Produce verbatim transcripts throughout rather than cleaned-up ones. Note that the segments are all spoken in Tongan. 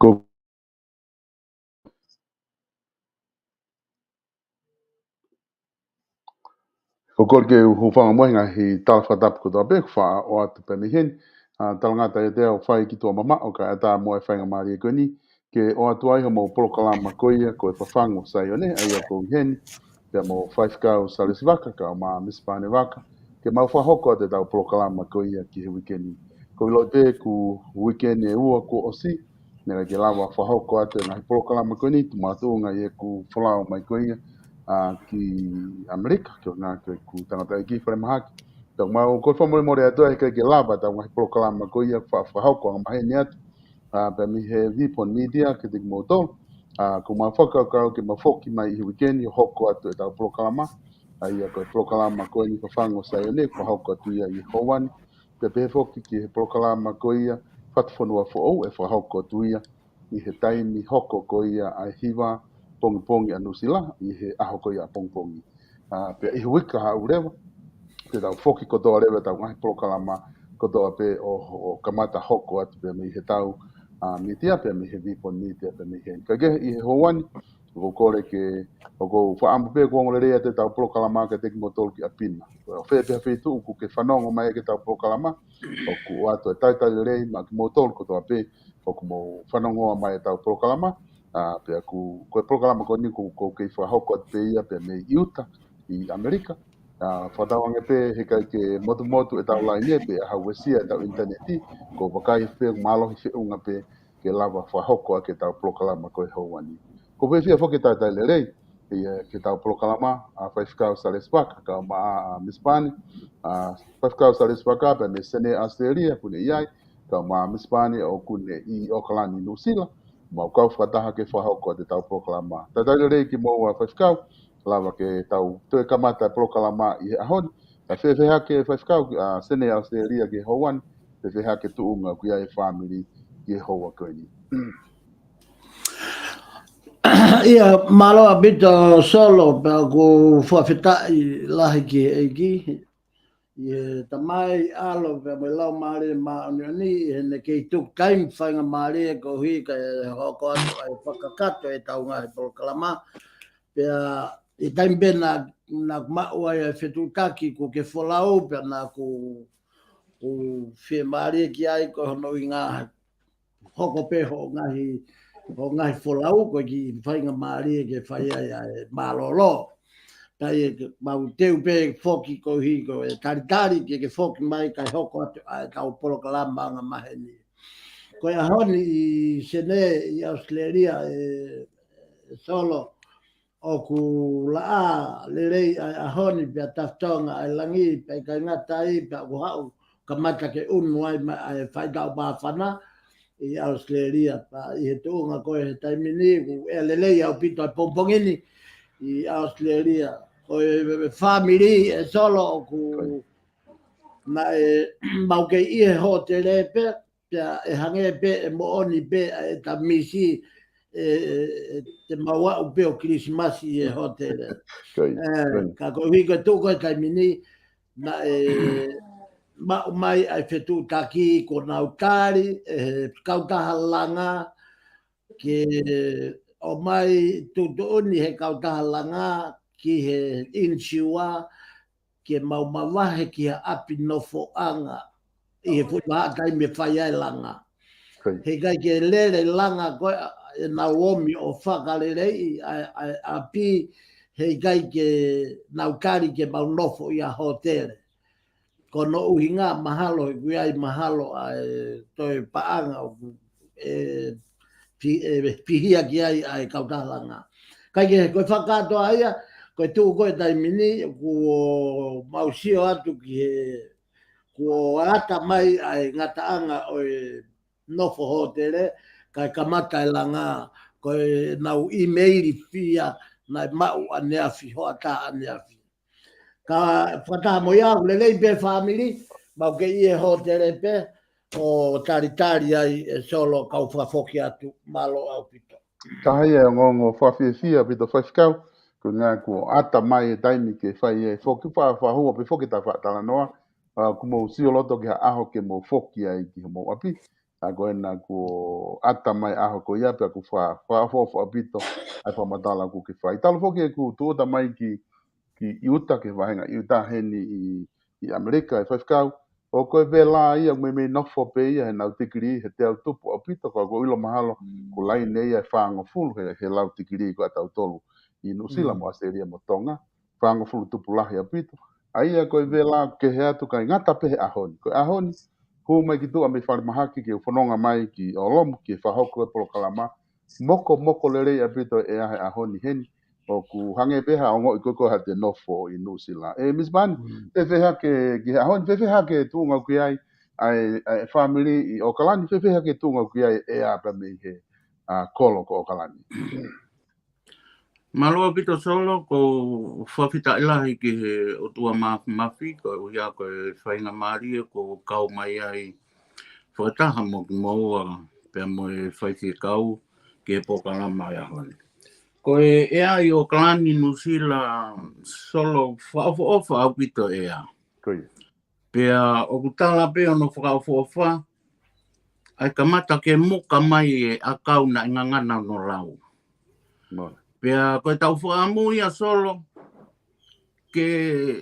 Ko, ko kole ke u hūfanga mo e ngaahi tala fakatapu kotoa pē, ko e faʻa ʻoatu pē mei heni. ʻA, talangata ʻiate au ʻoku fai ki tuʻa mamaʻo, kae ʻatā mo e faingamālie ko eni ke ʻoatu ai hoʻomou polokalama ko ia ko e Fafangu ʻo Saione, ʻa ia ko e heni, pea mo Faifekau Salesi Vaka, kae ʻumaʻā Misi Pane Vaka, ke mau fakahoko atu ʻetau polokalama ko ia ki he uike ni. Ko e ʻilo pē ko e uike ni ʻe ua kuo ʻosi, naʻe ʻikai ke lava fakahoko atu e ngaahi polokalama ko eni, tuʻunga ʻi heʻeku folau mai ko ia, ʻa, ki ʻAmelika, ko e ʻuhinga ko ʻeku tangataʻeiki falemahaki. Pea ʻoku mau kole fakamolemole atu ʻa e ʻikai ke lava ʻetau ngaahi polokalama ko ia fa-, fakahoko angamaheni atu, ʻa, pea mei he Vipon Media kiate kimoutolu. ʻA, ʻoku mau fakakaukau ke mau foki mai ʻi he uike ni ʻo hoko atu ʻetau polokalama. ʻA ia ko e polokalama ko eni Fafangu ʻo Saione, fakahoko atu ia ʻi he houa ni. Pea pehē foki ki he polokalama ko ia Fatufonua Foʻou, ʻe fakahoko atu ia ʻi he taimi hoko ko ia ʻa e hiva pongipongi ʻa Nuʻusila, ʻi he ʻaho ko ia ʻapongipongi. ʻA, pea ʻi he uike kahaʻu leva, te tau foki kotoa leva ʻetau ngaahi polokalama kotoa pē ʻo, ʻo kamata hoko atu pē mei heʻetau, ʻa, mītia, pea mei he Vipon Media, pea mei heni. Kae kehe ʻi he houa ni, ʻoku ou kole ke, ʻoku ou fakaʻamu pē ʻeku ongoongolelei atu ʻetau polokalama kiate kimoutolu ki ʻapi na. Ko e fē pē ha feituʻu ʻoku ke fanongo mai ai ki heʻetau polokalama, ʻoku ʻoatu e talitali lelei maʻa kimoutolu kotoa pē ʻoku mou fanongoa mai ʻetau polokalama. ʻA, pea ʻoku, ko e polokalama ko eni ʻoku, ʻoku kei fakahoko atu pē ia pea mei ʻIuta ʻi ʻAmelika. ʻA, fakatauange pē he ʻikai ke motumotu ʻetau laine pe ʻe uesia ʻetau ʻinitaneti, ʻoku ou vakai pē ʻoku mālohi feʻunga pē ke lava fakahoko ʻaki ʻetau polokalama ko e houa ni. ʻOku ou fiefia foki ke talitali lelei ia ki heʻetau polokalama ʻa Faifekau Salesi Vaka, kae ʻumaʻā ʻa Misi Pane, ʻa, Faifekau Salesi Vaka pea mei Senē ʻAositelēlia ʻoku ne ʻi ai, kae ʻumaʻā Misi Pane ʻoku ne ʻi ʻOkalani Nuʻusila, mau kau fakataha ke fakahoko atu ʻetau polokalama. Talitali lelei kimoua Faifekau, lava ke tau toe kamata e polokalama ʻi he ʻaho ni. Kae fēfē hake Faifekau, ʻa, Senē ʻAositelēlia ki he houa ni, fēfē hake tuʻunga ʻoku ʻi ai e fāmili ki he houa ko eni. ʻIa, mālō ʻaupito Solo, pea ʻoku ou fakafetaʻi lahi ki he ʻEiki, ʻi he Tamai, ʻAlo, pea mo e Laumālie Māʻoniʻoni, ʻi heʻene kei tuku taimi faingamālie koeʻuhi kae hoko atu ai fakakakato ʻetau ngaahi polokalama. Pea ʻi he taimi pē naʻa, naʻa ku maʻu ai ʻa e fetuʻutaki kuo ke folau, pea naʻa ku, ku fiemālie ki ai ko hono ʻuhinga hoko pē hoʻo ngaahi, hoʻo ngaahi folau, ko e kiʻi faingamālie ke fai ai ʻa e mālōlō. Pea ʻi he mau teu pē foki koeʻuhi ko e talitali ke ke foki mai kae hoko atu ʻa ʻetau polokalama angamaheni. Ko e ʻaho ni ʻi Senē ʻi ʻAositelēlia ʻe, ʻe Solo, ʻoku laʻā lelei ʻa e ʻaho ni pea tafitonga ʻa e langi, pea ʻikai ngata ai pea ʻoku haʻu kamata ke ʻunu ai mai ʻa e faʻahitaʻu māfana ʻi ʻAositelēlia. Pea ʻi he tuʻunga ko ē he taimi ni, ʻoku ʻea lelei ʻaupito ʻa e pongipongi ni ʻi ʻAositelēlia. Ko e, e, e fāmili ʻe Solo ʻoku naʻe mau kei ʻi he hōtele pē, pea ʻe hangē pē ʻe moʻoni pē ʻa e tamisi, ʻe, ʻe, ʻe te mau aʻu pē ʻo Kilisimasi ʻi he hōtele. Ko ia, ʻE, ko ia. Ka koeʻuhi ko e tuʻu ko ē taimi ni, naʻe maʻu mai ʻa e fetuʻutaki kuo nau tali ʻe he kautaha langa, ke ʻomai tuʻutuʻuni he kautaha langa ki he inisiua, ke mau mavahe ki ha ʻapi nofoʻanga ʻi he fuʻu vahaʻa taimi ʻe fai ai e langa. Ko ia. He ʻikai ke lele langa ko ē ʻenau ōmi ʻo fakaleleiʻi ʻa e, ʻa e ʻapi, he ʻikai ke nau tali ke mau nofo ʻi ha hōtele. Ko hono ʻuhinga mahalo, he ʻoku ʻi ai mahalo ʻa e toe paʻanga ʻoku, ʻe, pi-, ʻe, pihia ki ai ʻa e kautaha langa. Kae kehe, ko e fakakātoa ia, ko e tuʻu ko ē taimi ni, kuo mau sio atu ki he, kuo ʻata mai ʻa e ngataʻanga ʻo e nofo hōtele, kae kamata e langa, ko ʻenau ʻīmeili fia naʻe maʻu ʻaneafi, hoʻatā ʻaneafi. Ka fakataha mo ia, ʻoku lelei pē fāmili, mau kei ʻi he hōtele pē, ʻo talitali ai ʻe Solo kau fakafoki atu, mālō ʻaupito. Ka ʻi ai e ongoongo fakafiefia ʻaupito Faifekau, ko e ʻuhinga kuo ʻata mai e taimi ke fai e foki fa-, fakahua pē foki ʻeta faʻa talanoa, ʻa, ʻoku mou sio loto ki ha ʻaho ke mou foki ai ki homou ʻapi. ʻA ko ena kuo ʻata mai ʻaho ko ia pea ʻoku fa, fakaʻofoʻofa ʻaupito ʻa e fakamatala ʻoku ke fai. Talu foki ʻeku tūʻuta mai ki, ki ʻIuta, ki he vahenga ʻIuta heni ʻi, ʻi ʻAmelika ʻe faifekau. ʻO ko e vela ia ʻoku meimei nofo pē ia he nau tikilī, he teau tupu ʻaupito, ka ʻoku ou ʻilo mahalo ʻoku laine ia ʻe fāngofulu he, he lau tikilī ko ʻatautolu ʻi Nuʻusila mo ʻAositelēlia mo Tonga. Fāngofulu tupu lahi ʻaupito. ʻA ia ko e vela ʻoku kehe atu kae ngata pē he ʻaho ni. Ko e ʻaho ni, hū mai ki tuʻa mei falemahaki ke u fononga mai ki ʻOlomu, ki he fakahoko e polokalama. Mokomoko lelei ʻaupito e ʻea he ʻaho ni heni. ʻOku hangē pē ha ongoʻi ko ē ko haʻate nofo ʻi Nuʻusila. ʻE, Misi Pani, fēfē hake ki he ʻaho ni, fēfē hake tuʻunga ʻoku ʻi ai ʻa e, ʻa e fāmili ʻi ʻOkalani, fēfē hake tuʻunga ʻoku ʻi ai e ʻea pea mei he, ʻa, kolo ko ʻOkalani. Mālō ʻaupito Solo, ʻoku ou fakafetaʻi lahi ki he ʻOtua Māfimafi, koeʻuhi ko e faingamālie kuo kau mai ai fakataha mo kimoua pea mo e faifekau ki he polokalama ʻo e ʻaho ni. Ko e ʻea ʻi ʻOkalani Nuʻusila Solo, fakaʻofoʻofa ʻaupito e ʻea. Ko ia. Pea ʻoku tala pē hono fakaʻofoʻofa, ʻa e kamata ke muka mai e ʻakau naʻe ngangana hono lau. Pea ko e tau fakaʻamu ia Solo, ke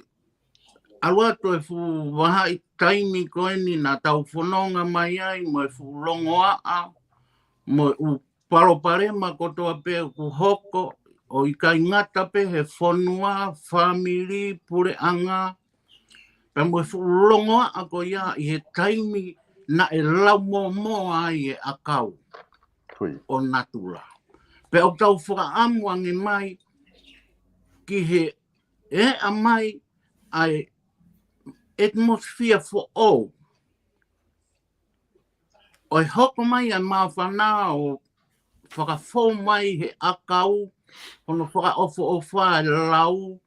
ʻalu atu e fuʻu vahaʻa taimi ko eni naʻa tau fononga mai ai, mo e fuʻu longoaʻa, mo e ʻū palopalema kotoa pē ʻoku hoko, ʻo ʻikai ngata pē he fonua, fāmili, puleʻanga, pea mo e fuʻu longoaʻa ko ia ʻi he taimi naʻe lau mōmoa ai e ʻakau ʻo natula. Pea ʻoku tau fakaʻamu ange mai ki he ʻea mai ʻa e atmosphere foʻou. ʻO e hoko mai ʻa e māfana ʻo fakafou mai he ʻakau, hono fakaʻofoʻofa e lau,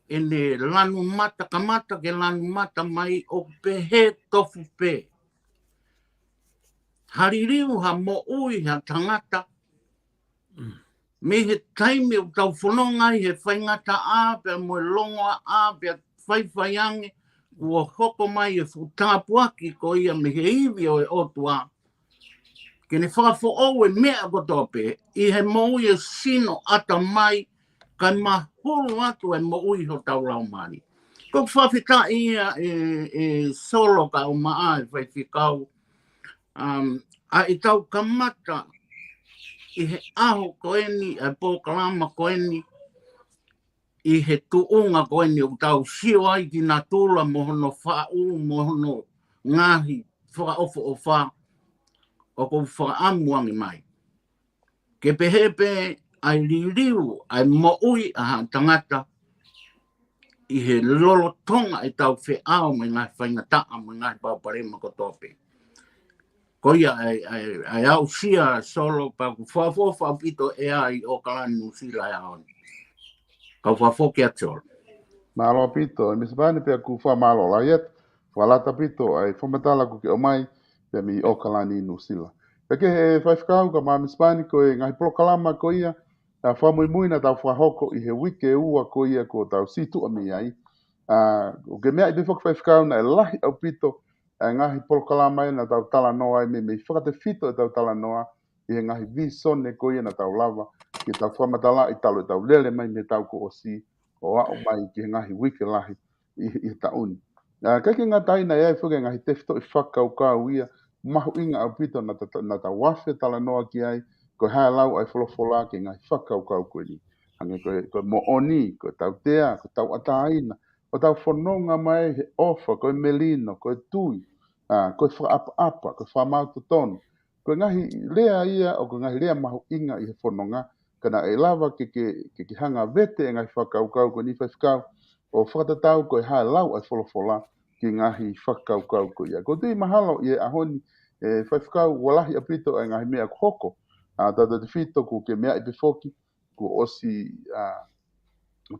ʻene lanu mata, kamata ke lanu mata mai ʻo pehē tofu pē. Ha liliu ha moʻui ha tangata, mei he taimi ʻoku tau fononga ai he faingataʻa, pea mo e longoaʻa, pea faifai ange, kuo hoko mai e fuʻu tāpuaki ko ia mei he ivi ʻo e ʻOtua. Ke ne fakafoʻou e meʻa kotoa pē, ʻi he moʻui e sino ʻatamai, kae mahulu atu e moʻui hotau laumālie. ʻOku ou fakafetaʻi ia ʻe, ʻe Solo kae ʻumaʻā e faifekau, um, ʻa e tau kamata ʻi he ʻaho ko eni, ʻa e polokalama ko eni, ʻi he tuʻunga ko eni ʻoku tau sio ai ki natula mo hono faʻu, mo hono ngaahi fakaʻofoʻofa, ʻoku ou fakaʻamu ange mai ke pehē pē ʻa e liliu ʻa e moʻui ʻa ha tangata ʻi he lolotonga e tau feʻao mo e ngaahi faingataʻa mo e ngaahi palopalema kotoa pē. Ko ia ʻa e, ʻa e, ʻa e aʻusia Solo, pea ʻoku fakaʻofoʻofa ʻaupito e ʻea ʻi ʻOkalani Nuʻusila he ʻaho ni. Kau fakafoki atu Solo. Mālō ʻaupito, ʻe Misi Pani, pea ʻoku ou fakamālō lahi atu, fakalata ʻaupito ʻa e fakamatala kuo ke ʻomai, pea mei ʻOkalani Nuʻusila. Pea ki he faifekau kae ʻumaʻā Misi Pani, ko e ngaahi polokalama ko ia, ʻa e fakamuimui naʻa tau fakahoko ʻi he uike ua ko ia kuo tau situʻa mei ai. ʻA, ʻoku ke meaʻi pē foki faifekau naʻe lahi ʻaupito ʻa e ngaahi polokalama ia naʻa tau talanoa ai, meimei fakatefito e tau talanoa ʻi he ngaahi vīsone ko ia naʻa tau lava ke tau fakamatalaʻi talu e tau lele mai mei he taʻu kuo ʻosi ʻo aʻu mai ki he ngaahi uike lahi ʻi, ʻi he taʻu ni. ʻA, ʻikai ke ngata ai, naʻe ʻi ai foki e ngaahi tefitoʻi fakakaukau ia mahuʻinga ʻaupito naʻa ta, naʻa tau afe talanoa ki ai, ko e hā e lau ʻa e folofola ki he ngaahi fakakaukau ko eni. Hangē ko e, ko e moʻoni, ko e tautea, ko e tauʻatāina, ʻo tau fononga mai he ʻofa, ko e melino, ko e tui, ʻa, ko e fakaʻapaʻapa, ko e fakamaau totonu. Ko e ngaahi lea ia, ʻoku ngaahi lea mahuʻinga ʻi he fononga, ka naʻe lava ke, ke, ke, ke hanga vete e ngaahi fakakaukau ko eni faifekau, ʻo fakatatau ko e hā e lau ʻa e folofola ki he ngaahi fakakaukau ko ia. ʻOku ou tui mahalo ʻi he ʻaho ni, ʻe faifekau, ʻoku lahi ʻaupito ʻa e ngaahi meʻa kuo hoko, ʻa, tautautefito kuo ke meaʻi pē foki, kuo ʻosi, ʻa,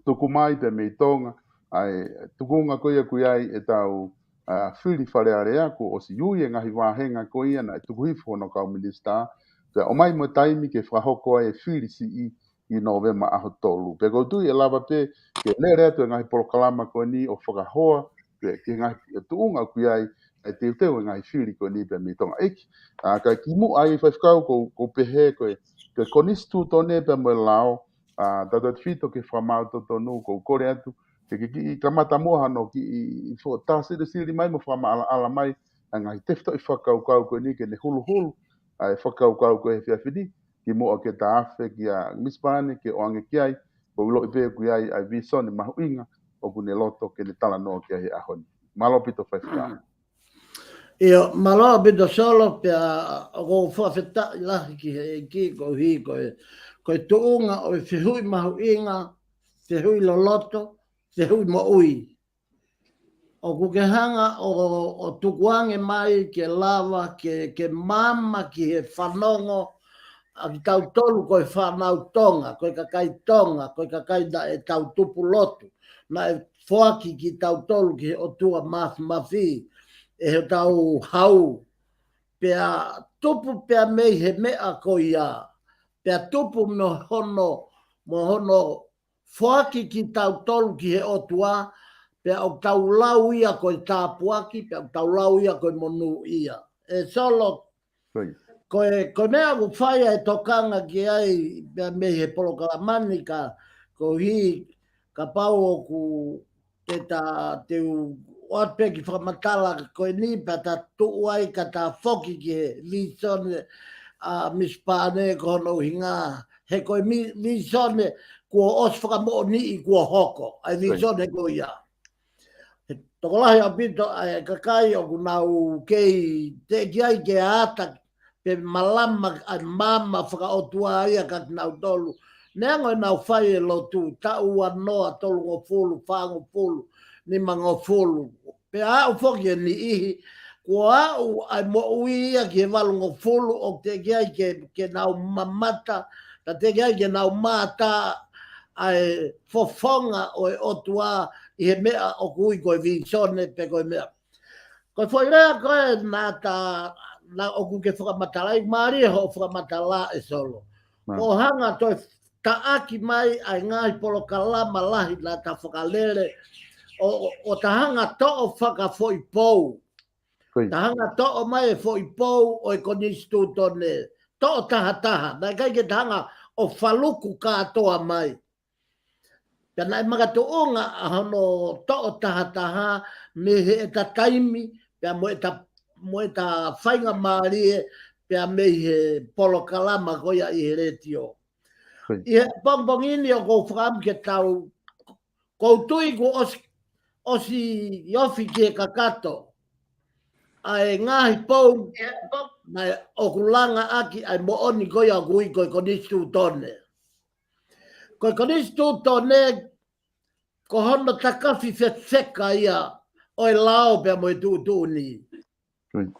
tuku mai pea mei Tonga ʻa e tukunga ko ia ʻoku ʻi ai e tau, ʻa, fili Fale Alea, kuo ʻosi ui e ngaahi vāhenga ko ia naʻe tuku hifo hono kau minisitā, pea ʻomai mo e taimi ke fakahoko ai e fili siʻi ʻi Nōvema ʻaho tolu. Pea ʻoku ou tui ʻe lava pē ke lele atu e ngaahi polokalama ko eni ʻo fakahoa pē ki he ngaahi tuʻunga ʻoku ʻi ai ʻa e teuteu e ngaahi fili ko eni pea mei Tonga ʻEiki. ʻA, ka kimuʻa ai faifekau ʻoku ou, ʻoku ou pehē ko e, ko e konisitūtone pea mo e lao, ʻa, tautautefito ki he fakamaau totonu ʻoku ou kole atu, ke, ke, ke kamata muʻa hano kiʻi, ʻi fo tā silisili mai mo fakamaʻalaʻala mai, ʻa e ngaahi tefitoʻi fakakaukau ko eni ke ne huluhulu, ʻa e fakakaukau ko e efiafi ni, kimuʻa ke ta afe kia Misi Pane ke ʻoange ki ai, ʻoku ou ʻiloʻi pē ʻoku ʻi ai ʻa e visone mahuʻinga, ʻoku ne loto ke ne talanoa ki ai he ʻaho ni. Mālō ʻaupito faifekau. ʻIo, mālō ʻaupito Solo, pea ʻoku ou fakafetaʻi lahi ki he ʻEiki koeʻuhi ko e, ko e tuʻunga ʻo e fehuʻi mahuʻinga, fehuʻi loloto, fehuʻi moʻui. ʻOku ke hanga ʻo, ʻo tukuange mai ke lava, ke, ke maama ki he fanongo, ʻa kitautolu ko e fānau Tonga, ko e kakai Tonga, ko e kakai naʻe tau tupu lotu, naʻe foaki kitautolu ki he ʻOtua Mafimafi, ʻe he tau hau, pea tupu pea mei he meʻa ko ia, pea tupu mo hono, mo hono foaki kitautolu ki he ʻOtua, pea ʻoku tau lau ia ko e tāpuaki, pea ʻoku tau lau ia ko e monūʻia. ʻE Solo, Ko ia. ko e, ko e meʻa ʻoku fai ai tokanga ki ai, pea mei he polokalama ni ka, koeʻuhi, kapau ʻoku te ta te u ʻoatu pē ki he fakamatala ko eni pea ta tuʻu ai ka ta foki ki he visone ʻa Misi Pane ko hono ʻuhinga. He ko e mi-, visone kuo ʻosi fakamoʻoniʻi kuo hoko. ʻA e Ko ia. visone ko ia. He tokolahi ʻaupito ʻa e kakai ʻoku nau kei teʻeki ai ke ata pe malama ʻa e maama fakaʻotua ia kia kinautolu. Neongo ʻenau fai e lotu, taʻu ua noa, tolungofulu, fāngofulu, nimangofulu. Pea aʻu foki e niʻihi, kuo aʻu ʻa e moʻui ia ki he valungofulu ʻoku teʻeki ai ke, ke nau mamata, ka teʻeki ai ke nau mātā ʻa e fofonga ʻo e ʻOtua ʻi he meʻa ʻoku ui ko e visone pe ko e meʻa. Ko e foʻi lea ko ē naʻa ta, naʻa ʻoku ke fakamatalaʻi, mālie hoʻo fakamatala ʻe Solo. Mālie. Ko hanga toe taʻaki mai ʻa e ngaahi polokalama lahi naʻa ta fakalele, ʻo, ʻo, ʻo ta hanga toʻo fakafoʻipou. Ko ia. Ta hanga toʻo mai e foʻipou ʻo e konisitūtone. Toʻo tahataha. Naʻe ʻikai ke ta hanga ʻo faluku kātoa mai. Pea naʻe makatuʻunga ʻa hono toʻo tahataha mei heʻeta taimi, pea mo ʻeta, mo ʻeta faingamālie, pea mei he polokalama ko ia ʻi he letiō. Ko ia. ʻI he pongipongi ni ʻoku ou fakaʻamu ke tau, ʻoku ou tui kuo ʻosi, ʻosi ofi ki he kakato ʻa e ngaahi pou naʻe ʻoku langa ʻaki ʻa e moʻoni ko ia ʻoku ui ko e konisitūtone. Ko e konisitūtone, ko hono takafi fefeka ia ʻo e lao pea mo e tuʻutuʻuni. Ko ia.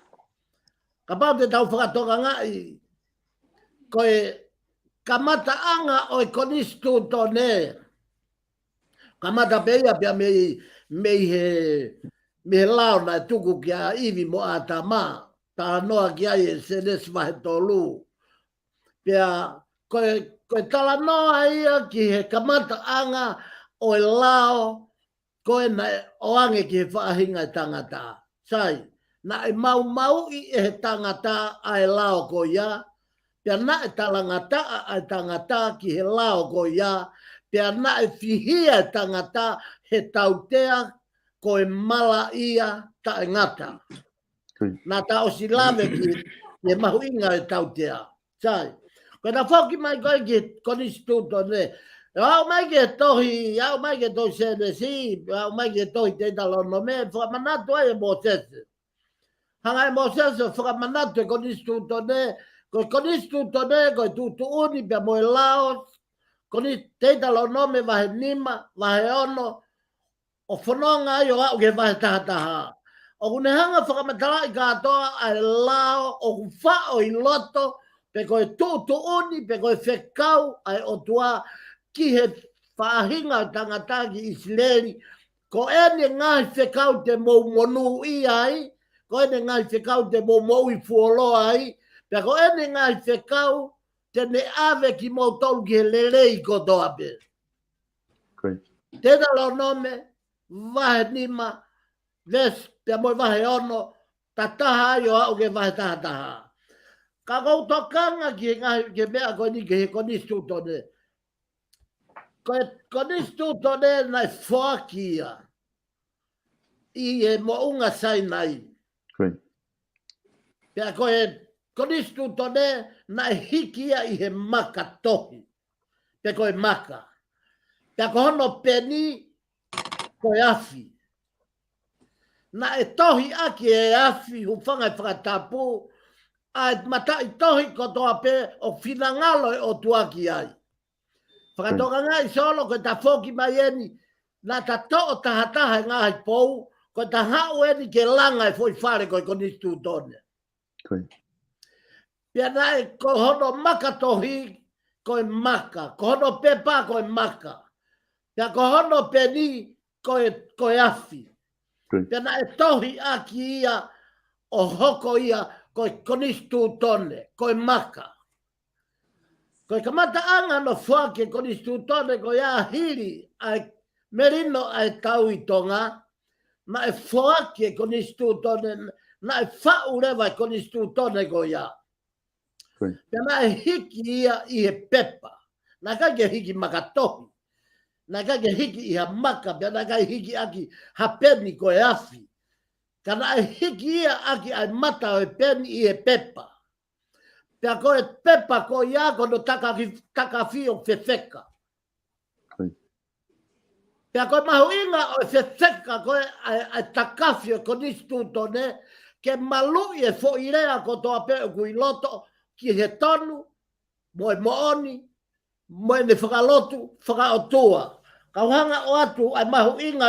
Kapau te tau fakatokangaʻi, ko e kamataʻanga ʻo e konisitūtone, kamata pē ia pea mei, mei he, mei he lao naʻe tuku kia ʻIvi mo ʻĀtama, talanoa ki ai e Sēnesi vahe tolu. Pea ko e, ko e talanoa ia ki he kamataʻanga ʻo e lao ko ē naʻe ʻoange ki he faʻahinga ʻo e tangata. Sai, naʻe maumauʻi ʻe he tangata ʻa e lao ko ia, pea naʻe talangataʻa ʻa e tangata ki he lao ko ia, pea naʻe fihia e tangata he tautea ko e malaʻia taʻengata. Ko ia. Naʻa ta ʻosi lave ki, ki he mahuʻinga ʻo e tautea. Sai. Ko ʻeta foki mai ko ē ki he konisitūtone. ʻE aʻu mai ki he tohi, aʻu mai ki he tohi Sēnesi, aʻu mai ki he tohi Teutalōnome, fakamanatu ai ʻe Mōsese. Hanga ʻe Mōsese ʻo fakamanatu e konisitūtone, ko e konisitūtone, ko e tuʻutuʻuni pea mo e lao, koni-, Teutalōnome vahe nima, vahe ono, ʻo fononga ai ʻo aʻu ki he vahe tahataha. ʻOku ne hanga fakamatalaʻi kātoa ʻa e lao ʻoku faʻo ʻi loto, pe ko e tuʻutuʻuni, pe ko e fekau ʻa e ʻOtua ki he faʻahinga ʻo e tangata ki ʻIsileli. Ko ʻene ngaahi fekau te mou monūʻia ai, ko ʻene ngaahi fekau te mou moʻui fuoloa ai, pea ko ʻene ngaahi fekau te ne ʻave kimoutolu ki he lelei kotoa pē. Ko ia. Teutalōnome, vahe nima, veesi, pea mo e vahe ono, tahataha ai ʻo aʻu ki he vahe tahataha. Ka ʻoku ou tokanga ki he ngaahi, ki he meʻa ko eni ki he konisitūtone. Ko e konisitūtone naʻe foaki ia ʻi he moʻunga Sainai. Pea ko e konisitūtone naʻe hiki ia ʻi he maka tohi. Pe ko e maka. Pea ko hono peni, ko e afi. Naʻe tohi ʻaki e afi, hūfanga he fakatapu, ʻa e mataʻitohi kotoa pē ʻoku finangalo e ʻOtua ki ai. Fakatokangaʻi Solo ko e tafoki mai eni, naʻa ta toʻo tahataha e ngaahi pou, ko e ta haʻu eni ke langa e foʻi fale ko e konisitūtone. Pea naʻe ko hono maka tohi, ko e maka, ko hono pepa, ko e maka. Pea ko hono peni, ko e, ko e afi. Pea naʻe tohi ʻaki ia ʻo hoko ia ko e konisitūtone, ko e maka. Ko e kamataʻanga hono foaki e konisitūtone ko ia hili ʻa e melino ʻa e tau ʻi Tonga, naʻe foaki e konisitūtone, naʻe faʻu leva e konisitūtone ko ia. Pea naʻe hiki ia ʻi he pepa. Naʻe ʻikai ke hiki maka tohi. Naʻe ʻikai ke hiki ʻi ha maka, pea naʻe ʻikai hiki ʻaki ha peni ko e afi. Ka naʻe hiki ia ʻaki ʻa e mata ʻo e peni ʻi he pepa. Pea ko e pepa ko ia ko hono takafi-, takafi ʻo fefeka. Pea ko e mahuʻinga ʻo e fefeka ko e ʻa e, ʻa e takafi ʻo e konisitūtone ke maluʻi e foʻi lea kotoa pē ʻoku ʻi loto ki he tonu, mo e moʻoni, mo ʻene fakalotu, fakaʻotua. Kau hanga ʻo ʻoatu ʻa e mahuʻinga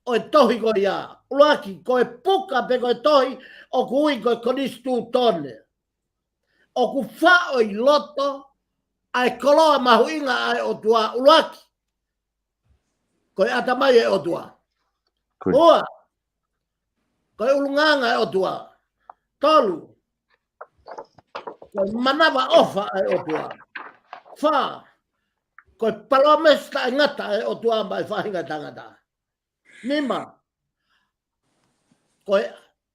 ʻo e tohi ko ia. ʻUluaki, ko e puka pe ko e tohi ʻoku ui ko e konisitūtone. ʻOku faʻo ʻi loto ʻa e koloa mahuʻinga ʻa e ʻOtua. ʻUluaki, ko e ʻatamai ʻa e ʻOtua. Ua, ko e ʻulungaanga ʻa e ʻOtua. Tolu, ko e manavaʻofa ʻa e ʻOtua. Fā, ko e palōmesi taʻengata ʻa e ʻOtua maʻa e faʻahinga tangata. Nima, ko e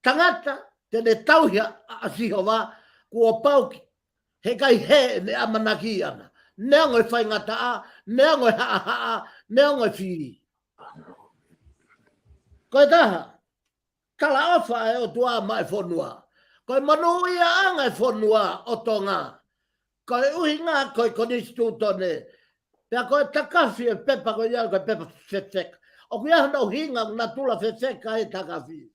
tangata te ne tauhi ʻa Sihova kuo pau ke, heʻikai hē ʻene ʻamanaki ʻana. Neongo e faingataʻa, neongo e haʻahaʻa, neongo e fili. Ko e taha, talaʻofa ʻa e ʻOtua maʻa e fonua. Ko e monūʻiaʻanga e fonua ʻo Tonga. Ko e ʻuhinga ko e konisitūtone. Pea ko e takafi e pepa ko ia ko e pepa fefeka. ʻOku ʻi ai hono ʻuhinga natula fefeka e takafi.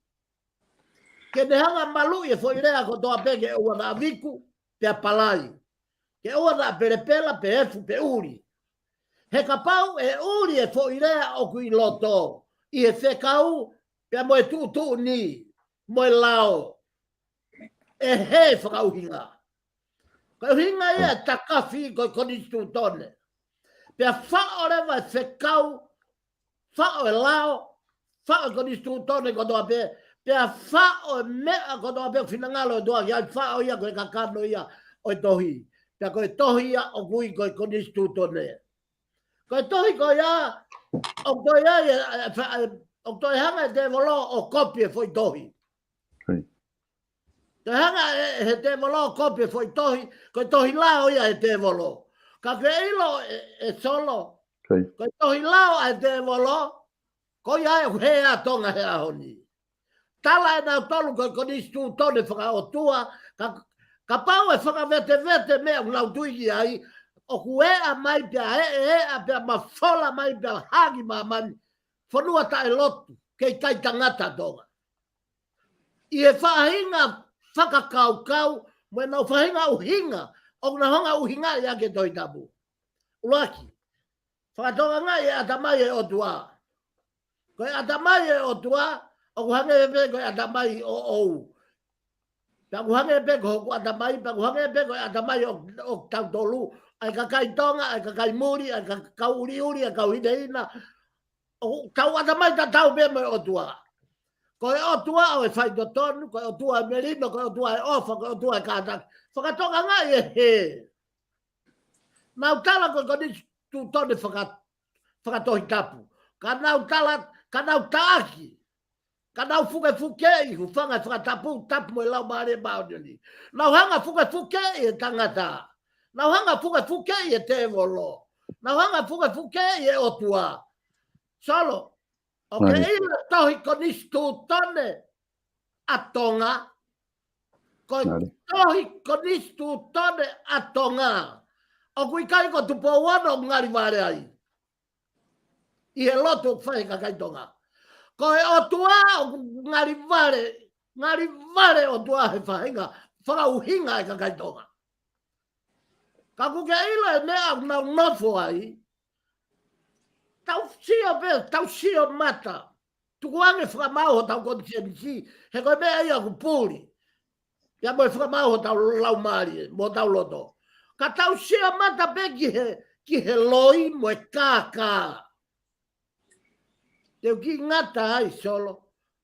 Ke ne hanga maluʻi e foʻi lea kotoa pē ke ʻoua naʻa viku, pea palai. Ke ʻoua naʻa pelepela, pe efu, pe ʻuli. He kapau ʻe ʻuli e foʻi lea ʻoku ʻi loto, ʻi he fekau, pea mo e tuʻutuʻuni, mo e lao. ʻE hē fakaʻuhinga. Ko e ʻuhinga ia e takafi ko e konisitūtone. Pea faʻo leva e fekau, faʻo e lao, faʻo e konisitūtone kotoa pē, pea faʻo e meʻa kotoa pē finangalo e ʻOtua ki ai, faʻo ia ko e kakano ia ʻo e tohi. Pea ko e tohi ia ʻoku ui ko e konisitūtone. Ko e tohi ko ia, ʻoku toe ʻi ai, ʻe, ʻe, ʻe, ʻoku toe hanga e tēvolo ʻo kopi e foʻi tohi. Toe hanga ʻe, ʻe he tēvolo ʻo kopi e foʻi tohi, ko e tohi lao ia ʻa e tēvolo. Ka ke ʻilo ʻe, ʻe Solo, ko e tohi lao ʻa e tēvolo, ko ia ʻoku hē ʻa Tonga he ʻaho ni. Tala ʻe nautolu ko e konisitūtone fakaʻotua, ka, kapau ʻe fakavetevete meʻa ʻoku nau tui ki ai, ʻoku eʻa mai pea eʻe, eʻa pea mafola mai pea hangē māmani, fonua taʻelotu, kei taʻetangata Tonga. ʻI he faʻahinga fakakaukau, mo ʻenau faʻahinga ʻuhinga, ʻoku nau hanga ʻuhingaʻi ʻaki e Tohi Tapu. ʻUluaki, fakatokangaʻi e ʻatamai ʻa e ʻOtua. Ko e ʻatamai ʻa e ʻOtua, ʻoku hangē pē ko e ʻatamai ʻo ʻou. Pea ʻoku hangē pē ko hoku ʻatamai, pea ʻoku hangē pē ko e ʻatamai ʻo, ʻo tautolu, ʻa e kakai Tonga, ʻa e kakai muli, ʻa e ka-, kau ʻuliʻuli, ʻa e kau hinehina, ʻoku tau ʻatamai tatau pē mo e ʻOtua. Ko e ʻOtua ʻo e faitotonu, ko e ʻOtua e melino, ko e ʻOtua e ʻofa, ko e ʻOtua e kātaki. Fakatokangaʻi e hē. Nau tala ko e konisitūtone faka-, fakatohitapu. Ka nau tala, ka nau taʻaki. Ka nau fukefukeʻi, hūfanga he fakatapu, tapu mo e Laumālie Māʻoniʻoni. Nau hanga fukefukeʻi e tangata. Nau hanga fukefukeʻi e tēvolo. Nau hanga fukefukeʻi e ʻOtua. Solo, ʻoku ke ʻilo e tohi konisitūtone ʻa Tonga? Ko e tohi konisitūtone ʻa Tonga, ʻoku ʻikai ko Tupou Ono ʻoku ngali vale ai ʻi he lotu ʻoku fai he kakai Tonga. Ko e ʻOtua ʻoku ngali vale, ngali vale ʻOtua he faʻahinga fakaʻuhinga e kakai Tonga. Ka ʻoku ke ʻilo e meʻa ʻoku nau nofo ai? Tau sio pē, tau sio mata. Tukuange fakamaau hotau konisēnisi, he ko e meʻa ia ʻoku puli. Pea mo e fakamaau hotau laumālie, mo hotau loto. Ka tau sio mata pē ki he, ki he loi mo e kākā. Te u kiʻi ngata ai, Solo.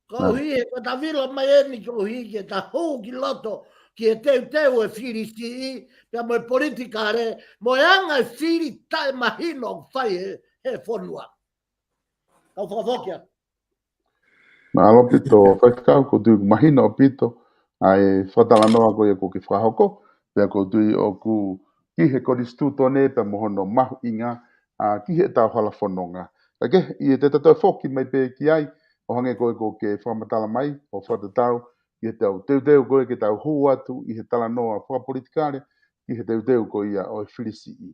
Ko e ʻuhi he ko e tavilo mai eni ko e ʻuhi ke ta hū ki loto ki he teuteu e fili siʻi, pea mo e politikale, mo e anga e fili taʻemahino ʻoku fai he, he fonua. Kau fakafoki atu. Mālō ʻaupito, Faifekau, ʻoku ou tui ʻoku mahino ʻaupito ʻa e fakatalanoa ko ia ʻoku ke fakahoko, pea ʻoku ou tui ʻoku ki he konisitūtone pea mo hono mahuʻinga, ʻa, ki heʻetau hala fononga. Ka ke, ʻi heʻeta toe foki mai pē ki ai, ʻo hangē ko e ʻoku ke fakamatala mai, ʻo fakatatau, ʻi heʻetau teuteu ko ē ke tau hū atu ʻi he talanoa fakapolitikale, ki he teuteu ko ia ʻo e fili siʻi.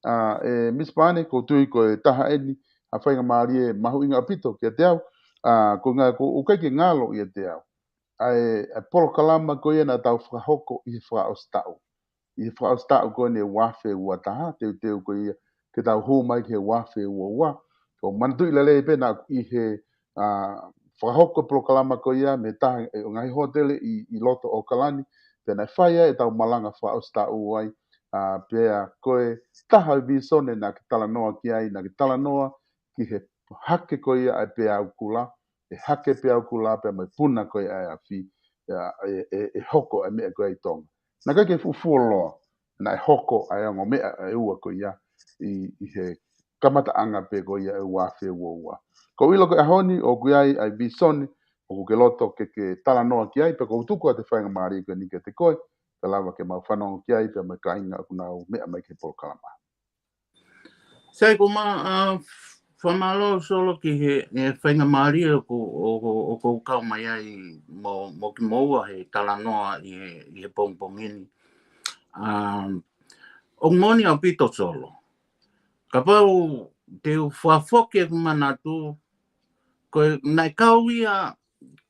ʻA, ʻe, Misa Pane, ʻoku ou tui ko e taha eni ʻa e faingamālie mahuʻinga ʻaupito kiate au, ʻa, ko e ʻuhinga ʻoku ʻikai ke ngalo ʻiate au ʻa e, ʻa e polokalama ko ia naʻa tau fakahoko ʻi he fakaʻosi taʻu. ʻI he fakaʻosi taʻu ko eni ʻe ua afe ua taha, teuteu ko ia ke tau hū mai ki he ua afe ua ua. ʻOku ou manatuʻi lelei pē naʻa ku ʻi he, ʻa, fakahoko e polokalama ko ia mei he taha e ngaahi hōtele ʻi, ʻi loto ʻAokalani, pea naʻe fai ai ʻetau malanga fakaʻosi taʻu ai, ʻa, pea ko e taha e vīsone naʻa ke talanoa ki ai, naʻa ke talanoa ki he hake ko ia ʻa e peau kula, ʻe hake peau kula pea mo e puna ko ia ʻa e afi, ʻa, ʻe, ʻe, ʻe hoko ʻa e meʻa ko ia ʻi Tonga. Naʻe ʻikai ke fuʻu fuoloa, naʻe hoko ʻa e ongo meʻa ʻe ua ko ia ʻi, ʻi he kamataʻanga pē ko ia ʻe ua afe ua ua. ʻOku ou ʻilo ko e ʻaho ni ʻoku ʻi ai ʻa e vīsone ʻoku ke loto ke ke talanoa ki ai, pea ʻoku ou tuku atu e faingamālie ko eni kiate koe, kae lava ke mau fanongo ki ai, pea mo e kāinga ʻoku nau meʻa mai ki he polokalama. Sai, ko ma, ʻa, fakamālō Solo ki he, he faingamālie ʻoku, ʻoku, ʻoku ou kau mai ai mo, mo kimoua he talanoa ʻi he, ʻi he pongipongi ni. ʻA, ʻoku moʻoni ʻaupito Solo. Kapau te u fakafoki ʻeku manatu, ko e, naʻe kau ia,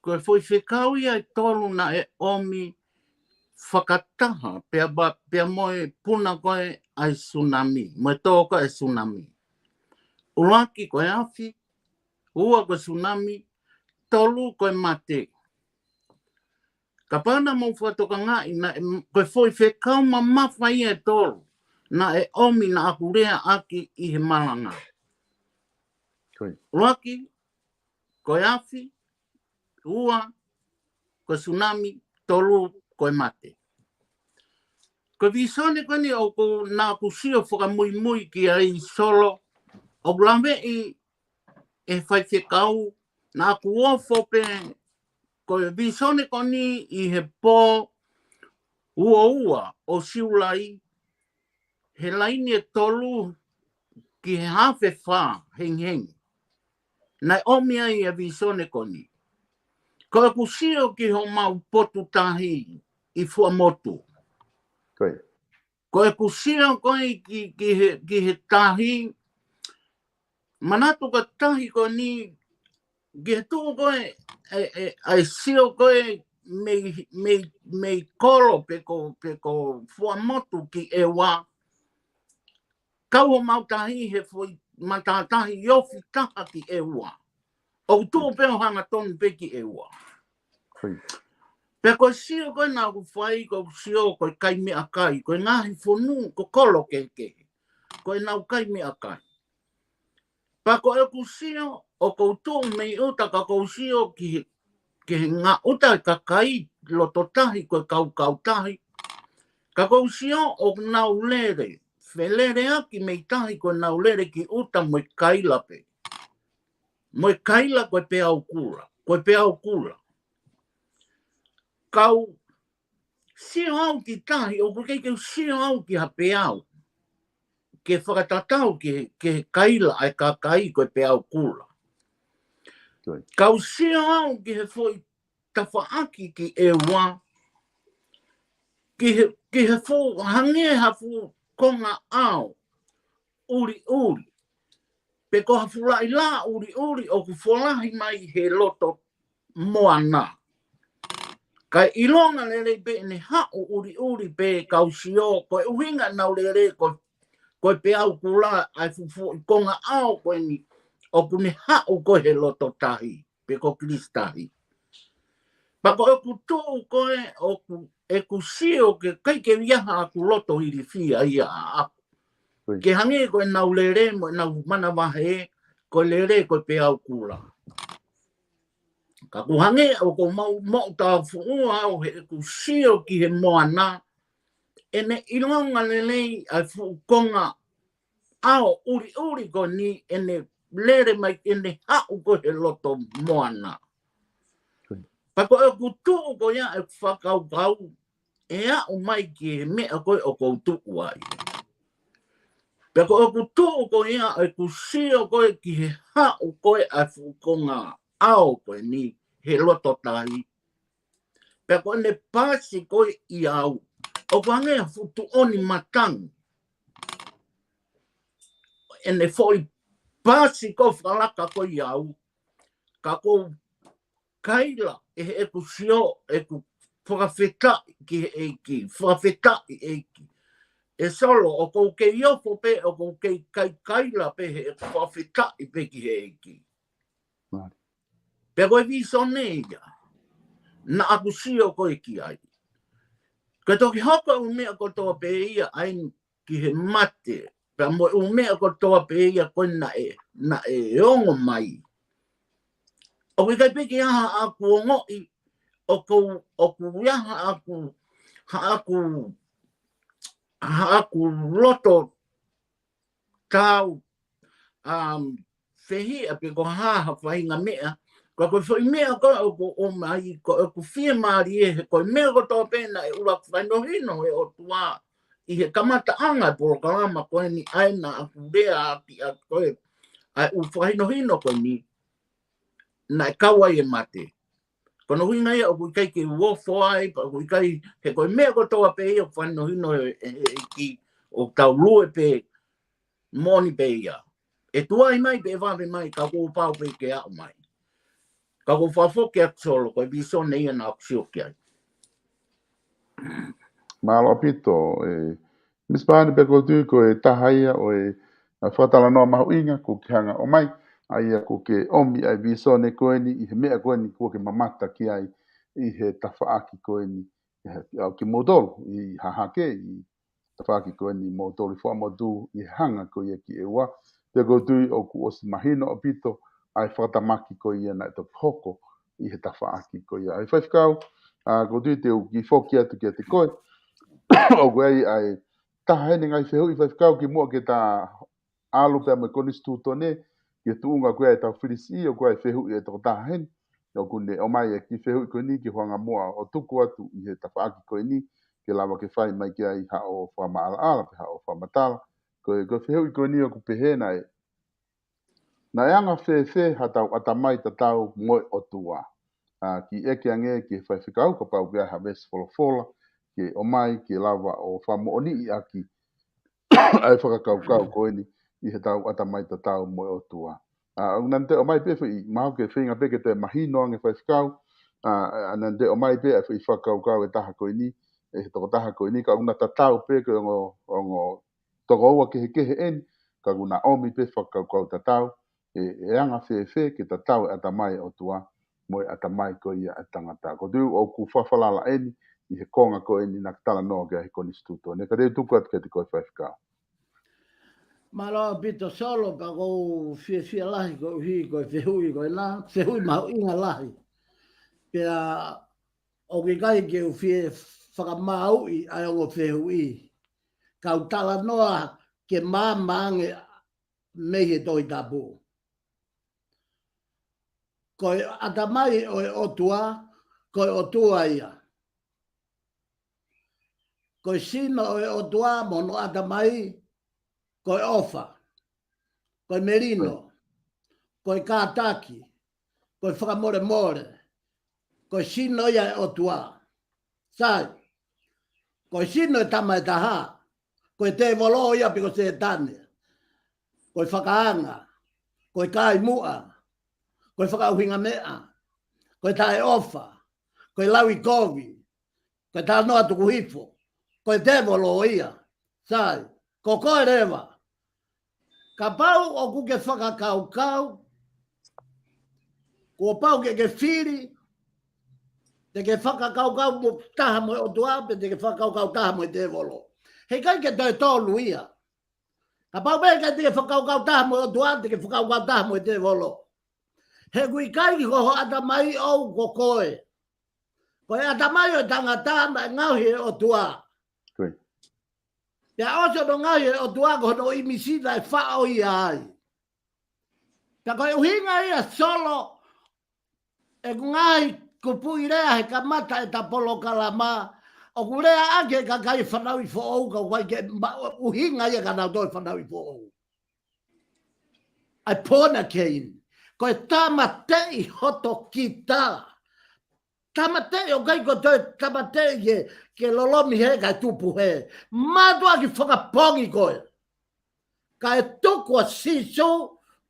ko e foʻi fekau ia ʻe tolu naʻe ʻomi fakataha, pea ba-, pea mo e puna ko ē ʻa e tsunami, mo e tō ko ē ʻa e tsunami. ʻUluaki ko e afi, ua ko e tsunami, tolu ko e mate. Kapau naʻa mou fakatokangaʻi, naʻe, ko e foʻi fekau mamafa ia ʻe tolu naʻe ʻomi naʻa ku lea ʻaki ʻi he malanga. Ko ia. ʻUluaki, ko e afi, ua, ko e tsunami, tolu, ko e mate. Ko e vīsone ko eni ʻoku naʻa ku sio fakamuimui ki ai Solo, ʻoku laveʻi ʻe he faifekau, naʻa ku ofo pē, ko e vīsone ko eni ʻi he pō ua ua ʻo Siulai, he laini ʻe tolu ki he hafe fā hengihengi. Naʻe ʻomi ai e vīsone ko eni. Ko ʻeku sio ki homau potu tahi ʻi Fuaʻamotu. Ko ia. Ko ʻeku sio ko ē ki, ki he, ki he tahi, manatu ko e tahi ko eni, ki he tuʻu ko ē, ʻe, ʻe, ʻa e sio ko ē mei, mei, mei kolo pe ko, pe ko Fuaʻamotu ki ʻEua. Kau homau tahi he foʻi matātahi ofi taha ki ʻEua. ʻOku tuʻu pē ʻo hangatonu pē ki ʻEua. Ko ia. Pea ko e sio ko ē naʻa ku fai, ko e sio ko e kai meʻakai, ko e ngaahi fonua, ko e kolo kehekehe. Ko ʻenau kai meʻakai. Pea ko ʻeku sio, ʻoku ou tuʻu mei ʻuta ka ʻoku ou sio ki he, ki he ngaahi ʻuta e kakai loto tahi ko e kau kautahi. Ka ʻoku ou sio ʻoku nau lele, feleleʻaki mei tahi ko ʻenau lele ki ʻuta mo e kaila pē. Mo e kaila ko e peau kula. ko e peau kula. Kau sio au ki tahi, ʻoku ʻikai ke u sio au ki ha peau ke fakatatau ki he, ki he kaila ʻa e kakai ko e peau kula. Kau sio au ki he foʻi tafaʻaki ki ʻEua, ki he, ki he fuʻu hangē ha fuʻu konga ʻao ʻuliʻuli, pe ko ha fuʻu laʻi lā ʻuliʻuli ʻoku folahi mai he loto moana. Kae ʻilonga lelei pē ʻene haʻu ʻuliʻuli pē kau sio, ko e ʻuhinga ʻenau lele ko, ko e peau kula ʻa e fuʻu foʻi konga ʻao ko eni ʻoku ne haʻu ko ē he loto tahi, pe ko Kilisitahi. Pea ko ʻeku tuʻu ko ē ʻoku, ʻeku sio ke ʻikai ke ʻi ai haʻaku loto ilifia ia ʻaʻaku. Ke hangē ko ʻenau lele mo ʻenau manavahē, ko e lele ko e peau kula. Ka ʻoku hangē ʻoku ou moʻutāfuʻua au heʻeku sio ki he moana, ʻene ʻilonga lelei ʻa e fuʻu konga ʻao ʻuliʻuli ko eni ʻene lele mai ʻene haʻu ko ē he loto moana. Pea ko ʻeku tuʻu ko ia ʻeku fakakaukau ʻe aʻu mai ki he meʻa ko ē ʻoku ou tuʻu ai. Pea ko ʻeku tuʻu ko ia ʻeku sio ko ē ki he haʻu ko ē ʻa e fuʻu konga ʻao ko eni he loto tahi. Pea ko ʻene pasi ko ē ʻiate au, ʻoku hangē ha fuʻu tuʻoni matangi. ʻEne foʻi pasi ko ē fakalaka ko ē ʻiate au, ka ʻoku ou kaila ʻi heʻeku sio, ʻeku fakafetaʻi ki he ʻEiki, fakafetaʻi ʻEiki. ʻE Solo, ʻoku ou kei ofo pē, ʻoku ou kei kaikaila pē heʻeku fakafetaʻi pē ki he ʻEiki. Pea ko e vīsone ia naʻa ku sio ko ē ki ai. Ka toki hoko e ʻū meʻa kotoa pē ia ʻa eni ki he mate, pea mo e ʻū meʻa kotoa pē ia ko ē naʻe, naʻe ongo mai. ʻOku ʻikai pē ke ʻi ai haʻaku ongoʻi, ʻoku, ʻoku ʻi ai haʻaku, haʻaku, haʻaku loto tau, um, fehiʻa pe ko ha, ha faʻahinga meʻa. Ka ko e foʻi meʻa ko ē ʻoku ʻomai, ko ʻeku fiemālie he ko e meʻa kotoa pē naʻe ʻuluaki fakahinohino ʻe he ʻOtua ʻi he kamataʻanga e polokalama ko eni ʻa ē naʻa ku lea ʻaki ʻa ko ē, ʻa e ʻū fakahinohino ko eni naʻe kau ai e mate. Ko hono ʻuhinga ia ʻoku ʻikai ke u ofo ai, pea ʻoku ʻikai, he ko e meʻa kotoa pē ia ʻoku fakahinohino ʻe, ʻe, ʻe he ʻEiki, ʻoku tau lue pē, moʻoni pē ia. ʻE tuai mai pe ʻe vave mai, ka ʻoku ou pau pē ke aʻu mai. Ka ʻoku ou fakafoki atu Solo, ko e vīsone ia naʻa ku sio ki ai. Mālō ʻaupito, ē, Misi Pahani, pea ʻoku ou tui ko e taha ia ʻo e, ā, fakatalanoa mahuʻinga kuo ke hanga ʻo ʻomai, ʻa ia kuo ke ʻomi ʻa e vīsone ko eni ʻi he meʻa ko eni kuo ke mamata ki ai ʻi he tafaʻaki ko eni, ʻi he, ʻa kimoutolu ʻi Hahake, ʻi tafaʻaki ko eni moutolu ʻi Fuaʻamotu ʻi he hanga ko ia ki ʻEua. Pea ʻoku ou tui ʻoku ʻosi mahino ʻaupito ʻa e fakatamaki ko ia naʻe toki hoko ʻi he tafaʻaki ko ia. ʻA e Faifekau, ā, ʻoku ou tui te u kiʻi foki atu kiate koe. ʻOku ʻi ai ʻa e taha ʻeni ngaahi fehuʻi Faifekau kimuʻa ke ta ʻalu pea mo e konisitūtone, ki he tuʻunga ko ia ʻetau fili siʻi, ʻoku ʻi ai e fehuʻi ʻe toko taha heni. ʻOku ne ʻomai e kiʻi fehuʻi ko eni ke u hanga muʻa ʻo tuku atu ʻi he tafaʻaki ko eni, ke lava ke fai mai ki ai haʻo fakamaʻalaʻala, pe haʻo fakamatala. Ko e, ko e fehuʻi ko eni ʻoku pehē naʻe, naʻe anga fēfē haʻatau ʻatamai tatau mo e ʻOtua. Ā, kiʻi ʻeke ange ki he Faifekau, kapau ʻoku ʻi ai ha veesi folofola, ke ʻomai, ke lava ʻo fakamoʻoniʻi ʻaki ʻa e fakakaukau ko eni ʻi heʻetau ʻatamai tatau mo e ʻOtua. Ā, ʻoku ou nani te ʻomai pē foʻi, mahalo ke feinga pē ke toe mahino ange Faifekau, ā, ā, nani te ʻomai pē ʻa e foʻi fakakaukau ʻe taha ko eni, ʻe he tokotaha ko eni, ka ʻoku na tatau pē ko e ongo, ongo tokoua kehekehe ʻeni, ka ʻoku na ʻomi pē fakakaukau tatau, ʻe, ʻe anga fēfē ke tatau e ʻatamai ʻo e ʻOtua mo e ʻatamai ko ia ʻa e tangata. ʻOku ou tui ʻoku fakafalala ʻeni ʻi he konga ko eni naʻa ke talanoa ki ai he konisitūtone. Ka te u tuku atu kiate koe Faifekau. Mālō ʻaupito Solo, pea ʻoku ou fiefia lahi koeʻuhi ko e fehuʻi ko ena, fehuʻi mahuʻinga lahi. Pea ʻoku ʻikai ke u fie fakamāuʻi ʻa e ongo fehuʻi. Kau talanoa ke maama ange mei he Tohi Tapu. Ko e ʻatamai ʻo e ʻOtua, ko e ʻOtua ia. Ko e sino ʻo e ʻOtua mo hono ʻatamai, ko e ʻofa, ko e melino, ko e kātaki, ko e fakamolemole, ko e sino ia ʻo e ʻOtua. Sai, ko e sino ʻo e tama ʻe taha, ko e tēvolo ia pe ko Sētane, ko e fakaanga, ko e kāimuʻa, ko e fakaʻuhinga meʻa, ko e taʻeʻofa, ko e lauʻikovi, ko e talanoa tukuhifo, ko e tēvolo ia. Sai, ko koe leva. Kapau ʻoku ke fakakaukau kuo pau ke ke fili, te ke fakakaukau mo taha mo e ʻOtua, pe te ke fakakaukau taha mo e tēvolo. Heʻikai ke toe tolu ia. Kapau pē ʻikai te ke fakakaukau taha mo e ʻOtua, te ke fakakaukau taha mo e tēvolo. He ʻoku ʻikai ko ho ʻatamai ʻoʻou ko koe. Ko e ʻatamai ʻo e tangata naʻe ngaohi ʻe he ʻOtua. Pea ʻosi hono ngaohi ʻe he ʻOtua ko hono ʻimisi naʻe faʻo ia ai. Pea ko e ʻuhinga ia Solo, ʻeku ngaahi kupuʻi lea he kamata ʻeta polokalama, ʻoku lea ʻaki e kakai fanauʻi foʻou ka ʻoku ʻikai ke ma-, ʻuhinga ia kia nautolu fanauʻi foʻou. ʻA e born again. Ko e tāmateʻi hoto kita. Tāmateʻi ʻoku ʻikai ko e toe tāmateʻi ke, ke lolomi hē kae tupu hē. Mātuʻaki fakapongi koe. Kae tuku ʻa Sīsū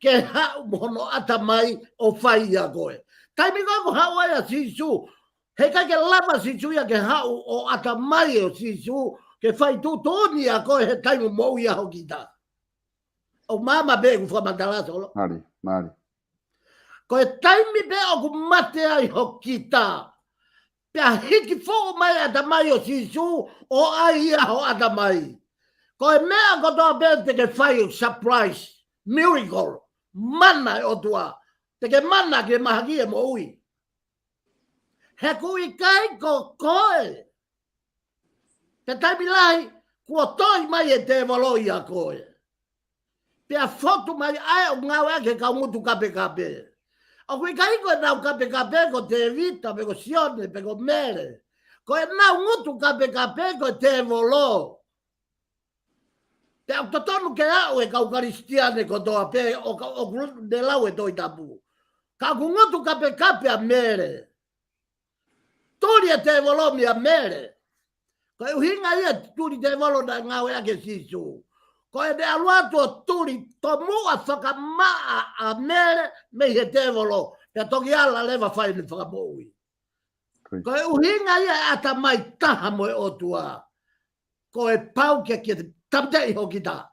ke haʻu mo hono ʻatamai ʻo fai ʻia koe. Taimi ko ē ʻoku haʻu ai ʻa Sīsū, heʻikai ke lava Sīsū ia ke haʻu ʻo ʻatamai ʻo Sīsū ke fai tuʻutuʻuni ʻia koe he taimi moʻui ʻa ho kita. ʻOku māmā pē ʻeku fakamatala Solo. Mālie, mālie. Ko e taimi pē ʻoku mate ai ho kita, pea hiki foʻou mai ʻatamai ʻo Sīsū ʻo ʻai ia ho ʻatamai. Ko e meʻa kotoa pē te ke fai ʻo surprise, miracle, mana ʻe ʻOtua. Te ke mana ke mahaki e moʻui. He ʻoku ʻikai ko koe. Pea taimi lahi, kuo toi mai e tēvolo ʻia koe. Pea fotu mai ʻa e ʻo ngāueʻaki e kau ngutu kapekape. ʻOku ʻikai ko ʻenau kapekape ko Tēvita, pe ko Sione, pe ko Mele. Ko ʻenau ngutu kapekape ko e tēvolo. Pea ʻoku totonu ke aʻu e kau Kalisitiane kotoa pē ʻo ka, ʻoku ne lau e Tohi Tapu. Ka ʻoku ngutu kapekape ʻa Mele. Tuli e tēvolo meia Mele. Ko e ʻuhinga ia tuli tēvolo naʻe ngāueʻaki ʻe Sīsū. Ko ʻene ʻalu atu ʻo tuli tomuʻa fakamaʻa ʻa Mele mei he tēvolo. Pea toki ala leva fai ʻene fakamoʻui. Ko e ʻuhinga ia e ʻatamai taha mo e ʻOtua. Ko e pau ke, ke tāmateʻi ho kita.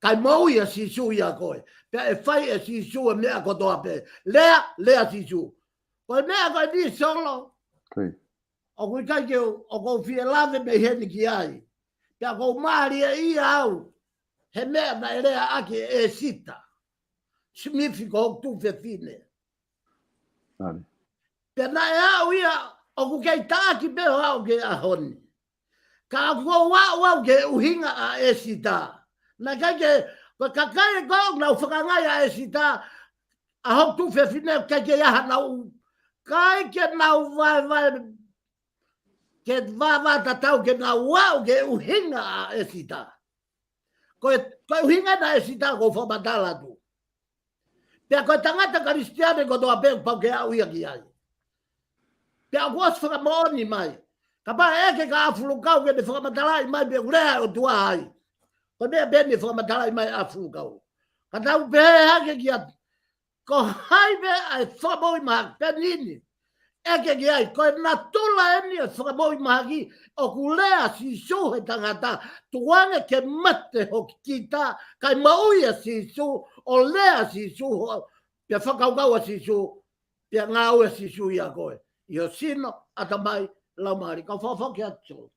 Kae moʻui ʻa Sīsū ʻia koe. Pea ʻe fai ʻe Sīsū e meʻa kotoa pē. Lea, lea Sīsū. Ko e meʻa ko eni Solo. ʻOku ʻikai ke u, ʻoku ou fie lave mei heni ki ai. Pea ʻoku ou mālieʻia au. He meʻa naʻe lea ʻaki ʻe ʻEsita Simifi ko hoku tuofefine. Pea naʻe aʻu ia, ʻoku kei taʻaki pē ʻo aʻu ki he ʻaho ni. Ka ʻoku ou aʻu au ki he ʻuhinga ʻa ʻEsita. Naʻe ʻikai ke, ko e kakai ko ē ʻoku nau fakangai ʻa ʻEsita, ʻa hoku tuofefine ʻikai ke ʻi ai hanau, ʻikai ke nau vaevae, ke vāvātatau ke nau aʻu ki he ʻuhinga ʻa ʻEsita. Ko e, ko e ʻuhinga ʻa ʻEsita ʻoku ou fakamatala atu. Pea ko e tangata Kalisitiane kotoa pē ʻoku pau ke aʻu ia ki ai. Pea ʻoku ʻosi fakamoʻoni mai. Kapau ʻe ʻeke kia ʻAfulukau ke ne fakamatalaʻi mai pe ʻoku lea ʻa e ʻOtua ai. Ko e meʻa pē ʻene fakamatalaʻi mai ʻa ʻAfulukau. Ka tau pehē hake kia, ko hai pē ʻa e fakamoʻui mahaki pē ʻeni. ʻEke ki ai, ko e natula ʻeni e fakamoʻui mahaki, ʻoku lea Sīsū he tangata, tukuange ke mate ho kita, kae moʻui ʻa Sīsū, ʻo lea Sīsū, ho, pea fakakaukau ʻa Sīsū, pea ngāue ʻa Sīsū ʻia koe. ʻI ho sino, ʻatamai, laumālie, kau fakafaki atu.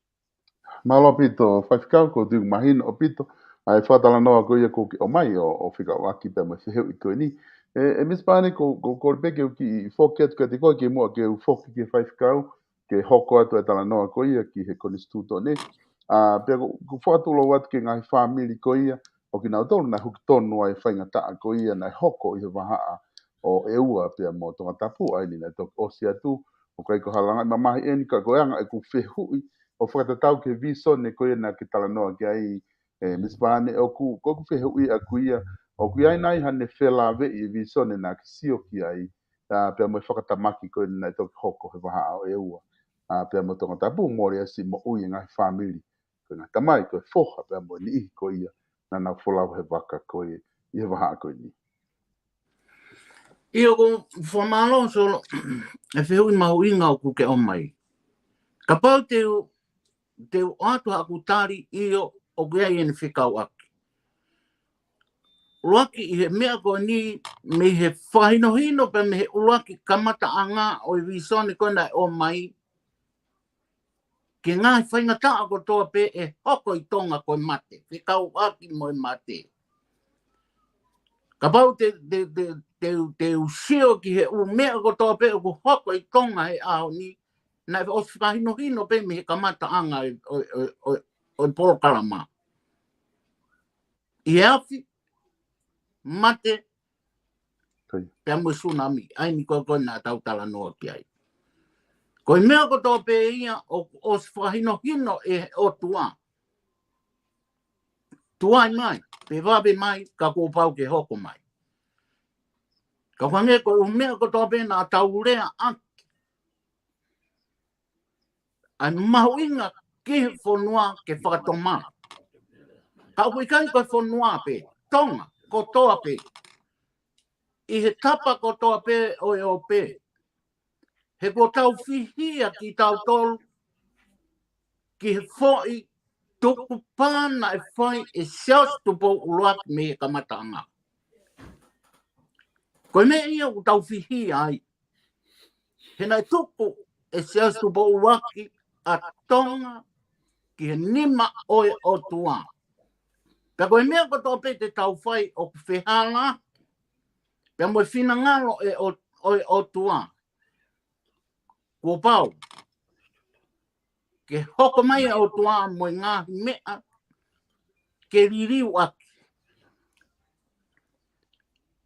Mālō ʻaupito, Faifekau, ʻoku ou tui ʻoku mahino ʻaupito ʻa e fakatalanoa ko ia kuo ke ʻomai ʻo, ʻo fekauʻaki pea mo e fehuʻi ko eni. ʻE, ʻe Misa Pane, ʻoku, ʻoku ou kole pē ke u kiʻi foki atu kiate koe kimuʻa ke u foki ki he Faifekau, ke hoko atu e talanoa ko ia ki he konisitūtone. ʻA, pea ʻoku, ʻoku ou fakatulou atu ki he ngaahi fāmili ko ia, ʻo kinautolu naʻe hoko tonu ai e faingataʻa ko ia, naʻe hoko ʻi he vahaʻa ʻo ʻEua pea mo Tongatapu, ʻa eni naʻe toki ʻosi atu, ʻoku ʻikai ko ha langaʻi mamahi eni ka ko e anga ʻeku fehuʻi, ʻo fakatatau ki he visone ko ia naʻa ke talanoa ki ai, ē, Misi Pane, ʻoku, ko ʻeku fehuʻi ʻaku ia, ʻoku ʻi ai nai haʻane felāveʻi e visone naʻa ke sio ki ai, ā, pea mo e fakatamaki ko ē naʻe toki hoko he vahaʻa ʻo ʻEua. Ā, pea mo Tongatapu, mole ʻasi moʻui e ngaahi fāmili. Ko e ngaahi tamai, ko e foha, pea mo e niʻihi ko ia, naʻa nau folau he vaka ko ē, ʻi he vahaʻa ko eni. ʻIo, ʻoku ou fakamālō Solo, e fehuʻi mahuʻinga ʻoku ke ʻomai. Kapau te u, te u ʻoatu haʻaku tali, ʻio, ʻoku ʻi ai ʻene fekauʻaki. ʻUluaki ʻi he meʻa ko eni mei he fakahinohino pea mei he ʻuluaki kamataʻanga ʻo e visone ko ē naʻe ʻomai ki he ngaahi faingataʻa kotoa pē ʻe hoko ʻi Tonga ko e mate, fekauʻaki mo e mate. Kapau te, te, te, te, te u sio ki he ʻū meʻa kotoa pē ʻoku hoko ʻi Tonga he ʻaho ni, naʻe ʻosi fakahinohino pē mei he kamataʻanga ʻo, ʻo, ʻo, ʻo, ʻo e polokalama. ʻI he afi, mate, Kai. pea mo e tsunami, ʻa eni ko ē ko ē naʻa tau talanoa ki ai. Ko e meʻa kotoa pē ia ʻoku ʻosi fakahinohino ʻe he ʻOtua. Tuai mai, pe vave mai, ka kuo pau ke hoko mai. Ka ʻoku hangē ko e ʻū meʻa kotoa pē naʻa tau lea ʻaki, ʻa e mahuʻinga ki he fonua ke fakatomala. Ka ʻoku ʻikai ko e fonua pē, Tonga kotoa pē, ʻi he tapa kotoa pē ʻo e ʻope. He kuo tau fihia kitautolu ki he foʻi tukupā naʻe fai ʻe Siaosi Tupou ʻUluaki mei he kamataʻanga. Ko e meʻa ia ʻoku tau fihia ai. He naʻe tuku ʻe Siaosi Tupou ʻUluaki ʻa Tonga ki he nima ʻo e ʻOtua. Pea ko e meʻa kotoa pē te tau fai ʻoku fehālaaki pea mo e finangalo ʻe ʻo, ʻo e ʻOtua. Kuo pau ke hoko mai e ʻOtua mo e ngaahi meʻa ke liliu ʻaki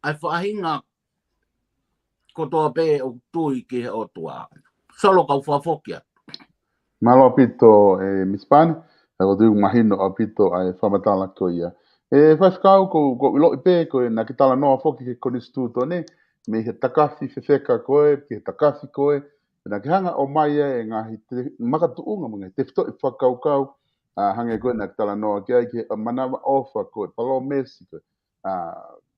ʻa e faʻahinga kotoa pē ʻoku tui ki he ʻOtua. Solo, kau fakafoki atu. Mālō ʻaupito, ē, Misi Pane, ʻa ko e tui mahino ʻaupito ʻa e fakamatala ko ia. Ē, Faifekau, ʻoku, ʻoku ou ʻiloʻi pē ko ē naʻa ke talanoa foki ki he konisitūtone, mei he takafi fefeka ko ē, ki he takafi ko ē, naʻa ke hanga ʻo ʻomai ai e ngaahi te-, makatuʻunga mo e ngaahi tefitoʻi fakakaukau, ā, hangē ko ē naʻa ke talanoa ki ai ki he ʻamanaki ʻofa ko ē, palōmesi ko ē, ā,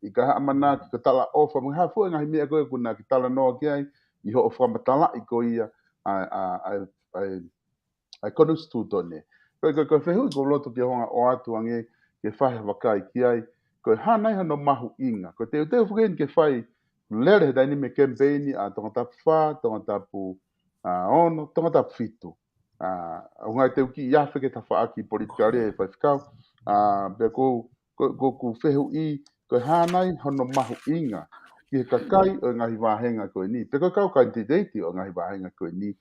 ʻikai ha ʻamanaki ko e talaʻofa, mo e hā fua e ngaahi meʻa ko ē ʻoku naʻa ke talanoa ki ai, ʻi hoʻo fakamatalaʻi ko ia, ʻa, ʻa, ʻa, ʻa, ʻa e konisitūtone. Ko e, ko e, ko e fehuʻi ʻoku ou loto ke hanga ʻo ʻoatu ange ke fai ha vakai ki ai, ko e hā nai hano mahuʻinga. Ko e teuteu foki eni ke fai lele he taimi ni e kemipeini ʻa Tongatapu fā, Tongatapu, ā, ono, Tongatapu fitu. Ā, ʻoku ngali te u kiʻi afe ki he tafaʻaki politikale, Faifekau. Ā, pea ʻoku ou ko, ko ʻeku fehuʻi, ko e hā nai hono mahuʻinga ki he kakai ʻo e ngaahi vāhenga ko eni, pe ko e kau kanititeiti ʻo e ngaahi vāhenga ko eni,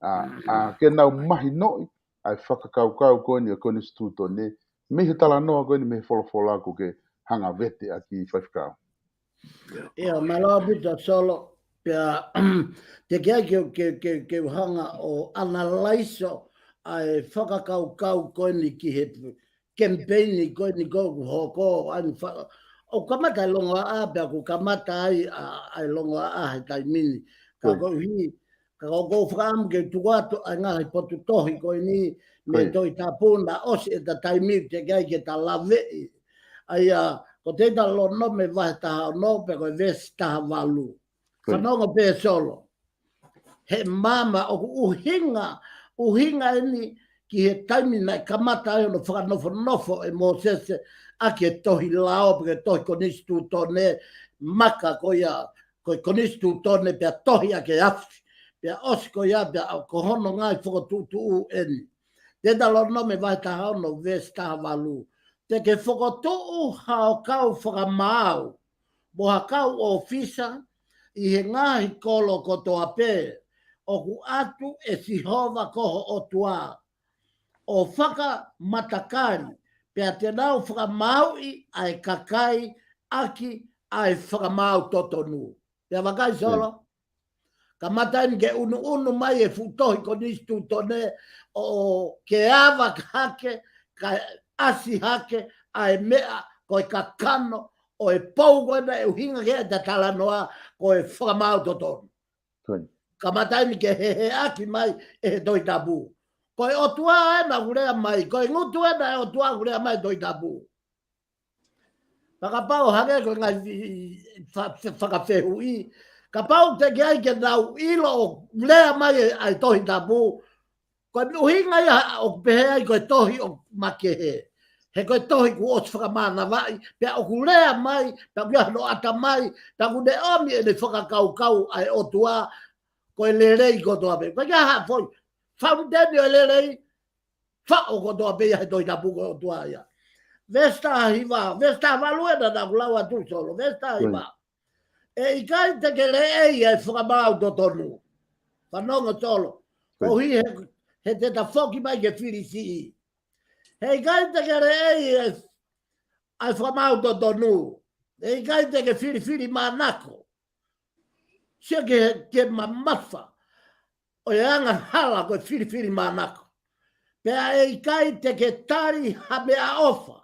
ā, ā, ke nau mahinoʻi ʻa e fakakaukau ko eni ʻo e konisitūtone, mei he talanoa ko eni, mei he folofola ʻoku ke hanga vete ʻaki, Faifekau. ʻIo, mālō ʻaupito Solo, pea te ke ai ke, ke, ke, ke u hanga ʻo ʻanalaiso ʻa e fakakaukau ko eni ki he kemipeini ko eni ʻoku hoko, ʻa eni fa-, ʻoku kamata e longoaʻa, pea ʻoku kamata ai ʻa, ʻa e longoaʻa he taimi ni. Ka Ko ia. koeʻuhi, ka ʻoku ou fakaʻamu ke tuku atu ʻa e ngaahi potu tohi ko eni, mei Ko ia. Tohi Tapu naʻa ʻosi ʻeta taimi te ke ai ke ta laveʻi. ʻA ia, ko Teutalōnome vahe taha ono, pea ko e veesi taha valu. Ko ia. Fanongo pē Solo. He maama ʻoku ʻuhinga, ʻuhinga eni ki he taimi naʻe kamata ai hono fakanofonofo ʻe Mōsese ʻaki e tohi lao pe ko e tohi konisitūtone, maka ko ia, ko e konisitūtone pea tohi ʻaki e afi. Pea ʻosi ko ia, pea ko hono ngaahi fokotuʻutuʻu eni. Teutalōnome vahe taha ono, veesi taha valu. Te ke fokotuʻu ha ʻo kau fakamaau mo ha kau ʻōfisa ʻi he ngaahi kolo kotoa pē ʻoku ʻatu ʻe Sihova ko ho ʻOtua, ʻo fakamatakali, pea te nau fakamaauʻi ʻa e kakai ʻaki ʻa e fakamaau totonu. Pea vakai Solo. Kamata eni ke unuunu mai e fuʻu tohi konisitūtone ʻo ke ava hake, kae ʻasi hake ʻa e meʻa ko e kakano ʻo e pou ko ena ʻe ʻuhinga ki ai ʻeta talanoa ko e fakamaau totonu. Kamata eni ke heheʻaki mai ʻe he Tohi Tapu. Ko e ʻOtua ena ʻoku lea mai, ko e ngutu ena ʻo e ʻOtua ʻoku lea mai Tohi Tapu. Pea kapau hangē ko e ngaahi fa-, fa-, fakafehuʻi. Kapau teʻeki ai ke nau ʻilo ʻoku lea mai e, ʻa e Tohi Tapu. Ko e ʻuhinga ia ʻoku pehē ai ko e tohi ʻoku makehe. He ko e tohi kuo ʻosi fakamānavaʻi. Pea ʻoku lea mai, pea ʻoku ʻi ai hono ʻatamai, pea ʻoku ne ʻomi ʻene fakakaukau ʻa e ʻOtua, ko e lelei kotoa pē. Ko e ʻikai ha foʻi fauniteni ʻo e lelei, faʻo kotoa pē ia he Tohi Tapu ko e ʻOtua ia. Veesi taha hiva, veesi taha valu ena naʻa ku lau atu Solo, veesi taha hiva. ʻE ʻikai te ke leʻei ʻa e fakamaau totonu. Fanongo Solo. Koeʻuhi he, he te ta foki mai ki he fili siʻi. He ʻikai te ke leʻei ʻa e, ʻa e fakamaau totonu. ʻE ʻikai te ke filifili mānako. Sio ki he, ki he mamafa ʻo e angahala ko e filifili mānako. Pea ʻe ʻikai te ke tali ha meʻaʻofa.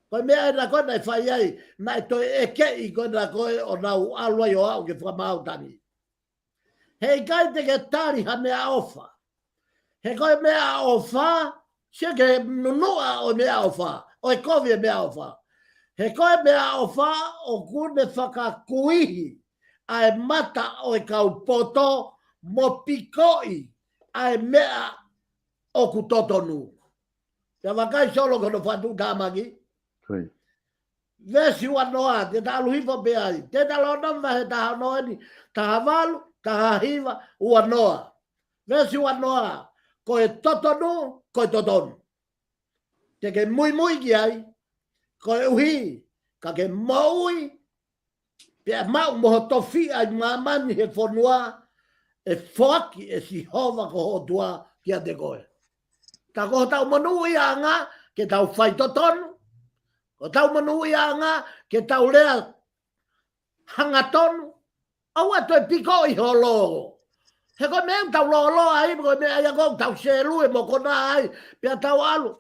Ko e meʻa ena ko ē naʻe fai ai, naʻe toe ʻekeʻi ko ena ko ē ʻo nau ʻalu ai ʻo aʻu ki he fakamaau tangi. He ʻikai te ke tali ha meʻaʻofa. He ko e meʻaʻofa, sio ki he nunuʻa ʻo e meʻaʻofa, ʻo e kovi e meʻaʻofa. He ko e meʻaʻofa ʻoku ne fakakuihi ʻa e mata ʻo e kau poto mo pikoʻi ʻa e meʻa ʻoku totonu. Pea vakai Solo ko hono fakatuʻutāmaki. Veesi ua noa, te ta ʻalu hifo pē ai. Teutalōnome vahe taha ono eni, taha valu, taha hiva, ua noa. Veesi ua noa, ko e totonu, ko e totonu. Te ke muimui ki ai, koeʻuhi ka ke moʻui, pea maʻu mo ho tofiʻa ʻi māmani he fonua ʻe foaki ʻe Sihova ko ho ʻOtua kiate koe. Tā ko hotau monūʻiaʻanga ke tau fai totonu, ko hotau monūʻiaʻanga ke tau lea hangatonu, ʻoua toe pikoʻi ho lō. He ko e meʻa ʻoku tau lōloa ai, ko e meʻa ia ʻoku tau selu e mokona ai, pea tau ʻalu,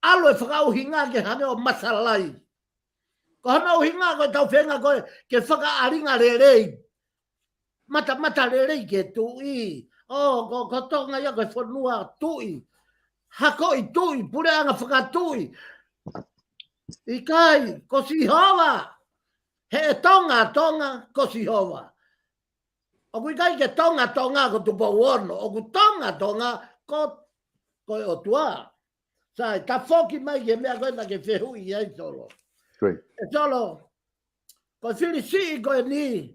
ʻalu e fakaʻuhinga ke hangē ʻo masalai. Ko hono ʻuhinga ko e tau feinga ko ē ke fakaʻalinga lelei. Matamata lelei ki he tuʻi. ʻŌ, ko, ko Tonga ia ko e fonua tuʻi. Hakoʻi tuʻi, puleʻanga fakatuʻi. ʻIkai, ko Sihova. He ʻe Tonga, Tonga, ko Sihova. ʻOku ʻikai ke Tonga, Tonga ko Tupou Ono. ʻOku Tonga, Tonga ko, ko e ʻOtua. Sai, ta foki mai ki he meʻa ko ē naʻa ke fehuʻi ai Solo. ʻE Solo, ko e fili siʻi ko eni,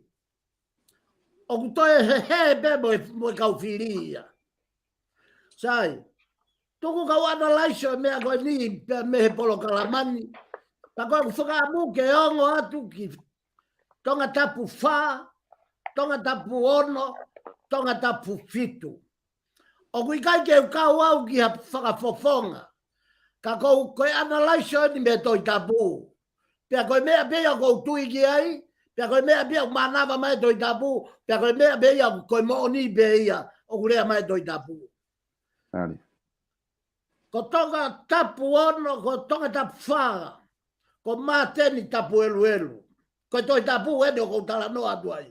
ʻoku toe hehē pē mo e, mo e kau fili ia. Sai, tuku kau analyze ʻo e meʻa ko eni pea mei he polokalama ni. Pea ko ʻeku fakaʻamu ke ongo atu ki Tongatapu fā, Tongatapu ono, Tongatapu fitu. ʻOku ʻikai ke u kau au ki ha fakafofonga. Ka ko, ko e analyze ʻeni mei he Tohi Tapu. Pea ko e meʻa pē ia ʻoku ou tui ki ai, pea ko e meʻa pē ia ʻoku mānava mai Tohi Tapu, pea ko e meʻa pē ia ko e moʻoni pē ia ʻoku lea mai Tohi Tapu. Ko Tongatapu ono, ko Tongatapu fā, ko Māteni Tapueluelu. Ko e Tohi Tapu ʻeni ʻoku ou talanoa atu ai.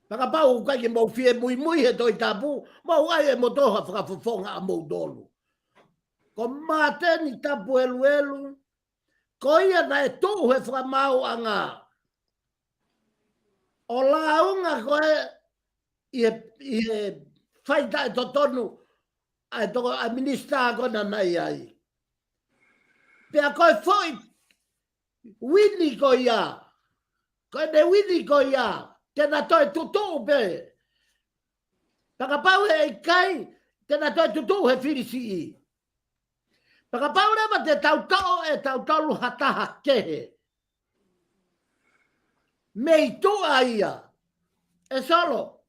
Pea kapau ʻoku ʻikai ke mou fie muimui he Tohi Tapu, mou ʻai ʻe moutolu ha fakafofonga ʻamoutolu. Ko Māteni Tapueluelu, ko ia naʻe tuʻu he fakamaauʻanga ʻo lāunga ko ē ʻi he, ʻi he faʻahinga taʻetotonu ʻa e toko, ʻa e minisitā ko ena naʻe ʻi ai. Pea ko e foʻi uini ko ia, ko ʻene uini ko ia, te na toe tutuʻu pē. Pea kapau ʻe ʻikai, te na toe tutuʻu he fili siʻi. Pea kapau leva te tau toʻo ʻe tautolu ha taha kehe mei tuʻa ia. ʻE Solo.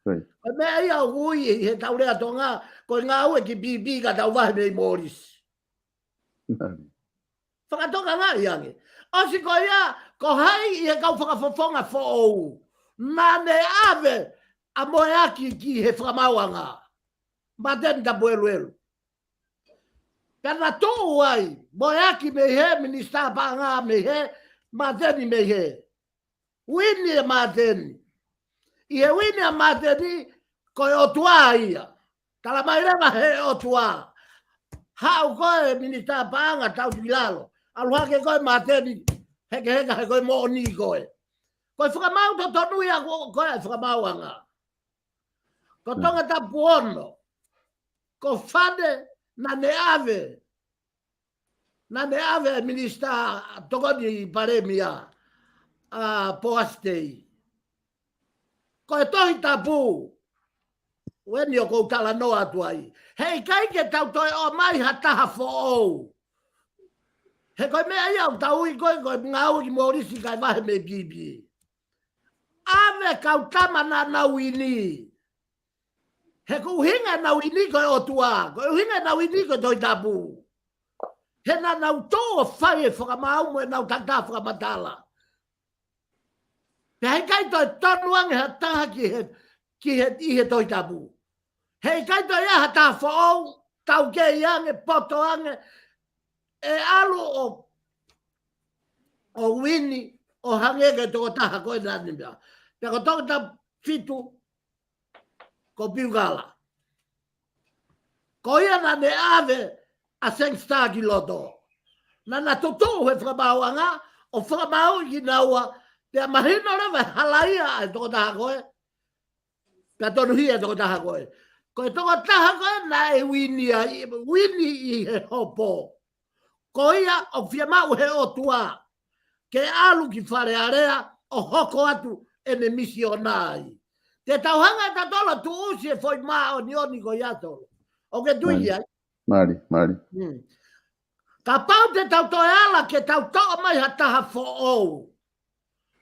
Ko e meʻa ia ʻoku ui ʻe he tau lea Tonga, ko e ngāue ki pīpī ka tau vahe mei Morris. Fakatokangaʻi ange. ʻOsi ko ia, ko hai ʻi he kau fakafofonga foʻou naʻa ne ʻave ʻa Moeaki ki he fakamaauʻanga? Māteni Tapueluelu. Pea na tuʻu ai, Moeaki mei hē, Minisitā Paʻanga mei hē, Māteni mei hē. Uini ʻa Māteni. ʻI he uini ʻa Māteni, ko e ʻOtua ia. Tala mai leva he ʻOtua. Haʻu koe Minisitā Paʻanga, tautu ki lalo. ʻAlu hake koe Māteni, hekeheka he ko e moʻoni koe. Ko e fakamaau totonu ia ko, ko e fakamaauʻanga. Ko Tongatapu ono. Ko Fane naʻa ne ʻave. Naʻa ne ʻave ʻa e Minisitā Tokoni Palēmia, ʻa Poasi Tei. Ko e Tohi Tapu, ʻeni ʻoku ou talanoa atu ai. Heʻikai ke tau toe ʻomai ha taha foʻou. He ko e meʻa ia ʻoku tau ui ko e, ko e ngāue ki Molisi kae vahe mei Pipi. ʻAve kau tama naʻa nau uini. He ko e ʻuhinga ʻenau uini ko e ʻOtua. Ko e ʻuhinga ʻenau uini ko e Tohi Tapu. He naʻa nau tō fai e fakamaau mo ʻenau takitaha fakamatala. Pea heʻikai toe tonu ange ha taha ki he, ki he, ʻi he Tohi Tapu. Heʻikai toe ʻi ai ha taha foʻou, taukei ange, poto ange, ʻe ʻalu ʻo, ʻo uini, ʻo hangē ko e tokotaha ko ē naʻa ne meʻa. Pea ko Tongatapu fitu, ko Piukala. Ko ia naʻa ne ʻave ʻa Sangster ki loto. Naʻa na tutuʻu he fakamaauʻanga, ʻo fakamaauʻi kinaua, pea mahino leva e halaia ʻa e tokotaha ko ē. Pea tonuhia e tokotaha ko ē. Ko e tokotaha ko ē naʻe uini ai, uini ʻi he hopo. Ko ia ʻoku fiemaʻu he ʻOtua ke ʻalu ki Fale Alea ʻo hoko atu ʻene misiona ai. Te tau hanga ʻe tautolu ʻo tuʻusi e foʻi māʻoniʻoni ko ia tolo. ʻOku ke tui ki ai? Mālie, mālie. Hmm. Kapau te tau toe ala ke tau toʻo mai ha taha foʻou,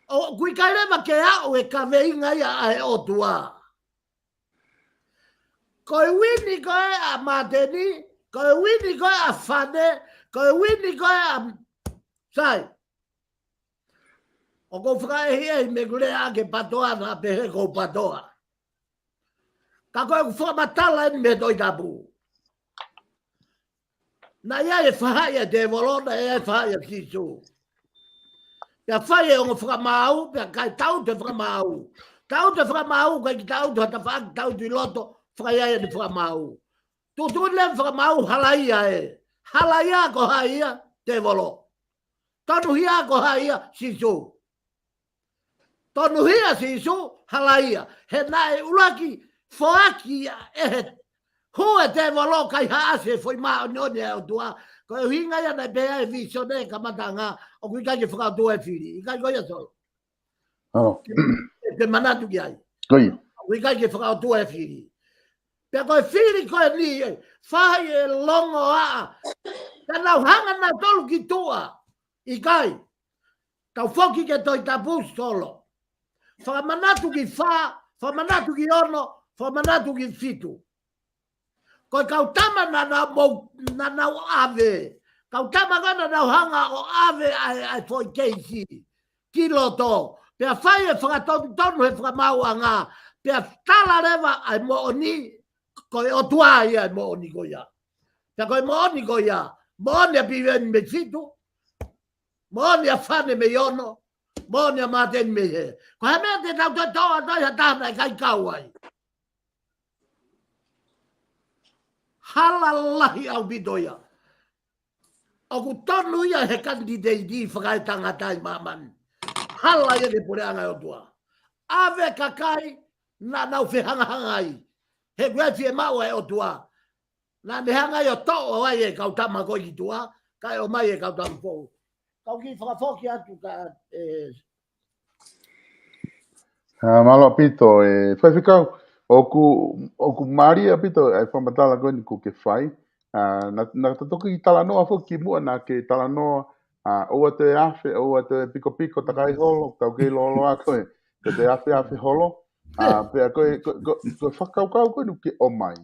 ʻoku ʻikai leva ke aʻu e kaveinga ia ʻa e ʻOtua. Ko e uini ko ē ʻa Māteni, ko e uini ko ē ʻa Fane, ko e uini ko ē ʻa Sai. ʻOku ou fakaʻehiʻehi mei he lea ʻa e PTOA naʻa pehē ko e PTOA. Ka ko ʻeku fakamatala ʻeni mei he Tohi Tapu. Naʻe ʻi ai e faʻahi ʻa e tēvolo, naʻe ʻi ai e faʻahi ʻa Sīsū. Pea fai e ongo fakamaau, pea ʻikai tau e fakamaau. Tau e fakamaau, ʻikai ke tau e tafaʻaki, tau ʻi loto, fai ai ʻene fakamaau. Tuʻutuʻuni e fakamaau, halaia ē. Halaia ko hai ia? Tēvolo. Tonuhia ko hai ia? Sīsū. Tonuhia Sīsū, halaia. He naʻe ʻuluaki foaki ia ʻe he hū e tēvolo kae haʻasi e foʻi māʻoniʻoni ʻa e ʻOtua. Ko e ʻuhinga ia naʻe pehē ai e vīsone kamataʻanga, ʻoku ʻikai ke fakaʻotua e fili. ʻIkai ko ia Solo? ʻAlo. Ke manatu ki ai. Ko ia. ʻOku ʻikai ke fakaʻotua e fili. Pea ko e fili ko eni, fai e longoaʻa. Ka nau hanga nautolu ki tuʻa. ʻIkai. Tau foki ki he Tohi Tapu Solo. Fakamanatu ki fā, fakamanatu ki ono, fakamanatu ki fitu. Ko e kau tama naʻa nau mou, naʻa nau ʻave. Kau tama ko ē naʻa nau hanga ʻo ʻave ʻa e, ʻa e foʻi keisi ki loto. Pea fai e fakatonutonu he fakamaauʻanga. Pea tala leva ʻa e moʻoni, ko e ʻOtua ia e moʻoni ko ia. Pea ko e moʻoni ko ia, moʻoni ʻa Piveni mei fitu, moʻoni ʻa Fane mei ono, moʻoni ʻa Māteni mei hē. Ko e hā e meʻa te tau toe toʻo atu ai ha taha naʻe ʻikai kau ai? Hala lahi ʻaupito ia. ʻOku tonu ia he kanititeiti fakaetangata ʻi māmani. Hala ia ki he puleʻanga ʻo e ʻOtua. ʻAve kakai naʻa nau fehangahangai. He ʻoku ʻikai fiemaʻu ʻa e ʻOtua. Naʻa ne hanga ia ʻo toʻo ai e kau tama ko ē ki tuʻa, kae ʻomai e kau tama foʻou. Kau kiʻi fakafoki atu ka, ē, ʻA, mālō ʻaupito, ē, Faifekau, ʻoku, ʻoku mālie ʻaupito ʻa e fakamatala ko eni kuo ke fai. ʻA, naʻa, naʻa ta toki talanoa foki kimuʻa naʻa ke talanoa, ʻa, ʻoua te afe, ʻoua te pikopiko takai holo, tau kei loloa ko ē, ko e te afe afe holo. ʻA, pea ko e, ko, ko, ko e fakakaukau ko eni kuo ke ʻomai.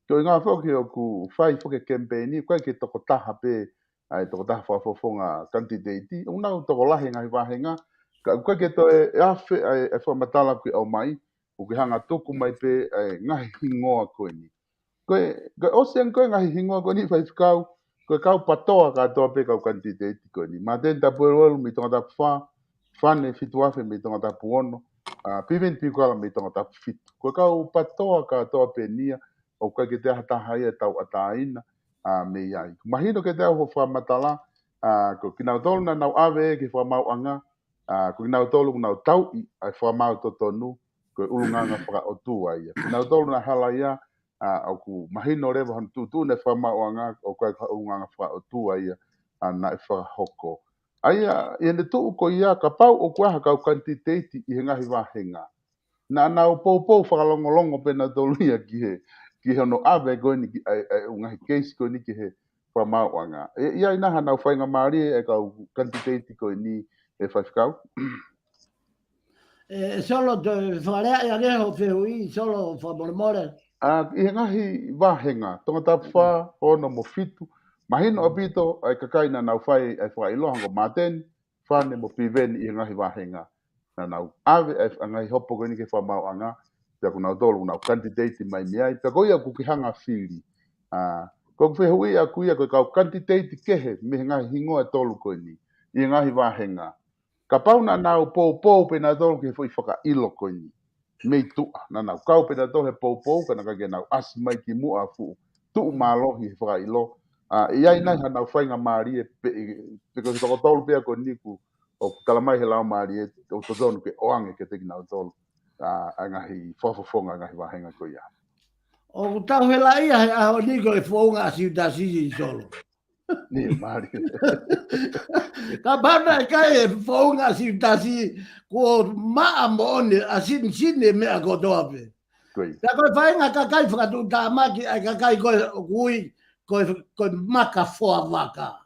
Ko e ʻuhinga foki ʻoku fai foki e kemipeini, ʻoku ʻikai ke tokotaha pē ʻa e tokotaha fakafofonga kanititeiti, ʻoku nau tokolahi he ngaahi vāhenga, ka ʻoku ʻikai ke toe ʻe afe ʻa e, ʻa e fakamatala ʻoku ke ʻomai, ʻoku ke hanga tuku mai pē ʻa e ngaahi hingoa ko eni. Ko e, ko e ʻosi ange ko e ngaahi hingoa ko eni faifekau, ko e kau PATOA kātoa pē kau kanititeiti ko eni. Māteni Tapueluelu mei Tongatapu fā, Fane Fituafe mei Tongatapu ono, ʻa, Piveni Piukala mei Tongatapu fitu. Ko e kau PATOA kātoa pē eni ia, ʻoku ʻikai ke toe ʻi ai ha taha ia ʻe tauʻatāina, ʻa, mei ai. Mahino kiate au hoʻo fakamatala, ʻa, ko kinautolu naʻa nau ʻave ki he fakamaauʻanga, ʻa, ko kinautolu ʻoku nau tauʻi ʻa e fakamaau totonu, ko e ʻulungaanga fakaʻotua ia. Kinautolu naʻe hala ia, ʻa, ʻoku mahino leva hono tuʻutuʻuni e fakamaauʻanga, ʻoku ʻikai ko ha ʻulungaanga fakaʻotua ia, ʻa, naʻe fakahoko. ʻA ia, ʻi heʻene tuʻu ko ia, kapau ʻoku ʻi ai ha kau kanititeiti ʻi he ngaahi vāhenga, naʻa nau poupou fakalongolongo pē nautolu ia ki he, ki hono ʻave ko eni ki, ʻa e, ʻa e ʻū ngaahi keisi ko eni ki he fakamaauʻanga. ʻE, ʻi ai nai haʻanau faingamālie ʻa e kau kanititeiti ko eni, ʻe faifekau? ʻE, ʻe Solo, toe fakalea ia ke ho fehuʻi, Solo, fakamolemole. ʻA, ʻi he ngaahi vāhenga, Tongatapu fā, ono mo fitu, mahino ʻaupito ʻa e kakai naʻa nau fai ʻa e fakaʻiloa, hangē ko Māteni, Fane mo Piveni ʻi he ngaahi vāhenga. Naʻa nau ʻave ʻa e ngaahi hopo ko eni ki he fakamaauʻanga, pea ko nautolu ʻoku nau kanititeiti mai mei ai, pea ko ia ʻoku ke hanga fili. ʻA, ko ʻeku fehuʻi ʻaʻaku ia ko e kau kanititeiti kehe mei he ngaahi hingoa ʻe tolu ko eni, ʻi he ngaahi vāhenga. Kapau naʻa nau poupou pē nautolu ki he foʻi fakaʻilo ko eni mei tuʻa, naʻa nau kau pē nautolu he poupou, ka naʻe ʻikai ke nau ʻasi mai ki muʻa ʻo fuʻu tuʻu mālohi he fakaʻilo. ʻA, ʻi ai nai haʻanau faingamālie pe, pe ko e toko tolu pē ia ko eni ʻoku, ʻoku tala mai he laumālie, ʻoku totonu ke ʻoange kiate kinautolu, ʻa, ʻa e ngaahi fakafofonga, ngaahi vāhenga ko ia. ʻOku tau hela ia he ʻaho ni ko e founga ʻa Siutasi, Solo. Ni, mālie. Kapau naʻe ʻikai e founga ʻa Siutasi, kuo maʻa moʻoni ʻa Sinisini e meʻa kotoa pē. Ko ia. Pea ko e faʻahinga kakai fakatuʻutāmaki, ʻa e kakai ko ē ʻoku ui ko e, ko e maka foa vaka.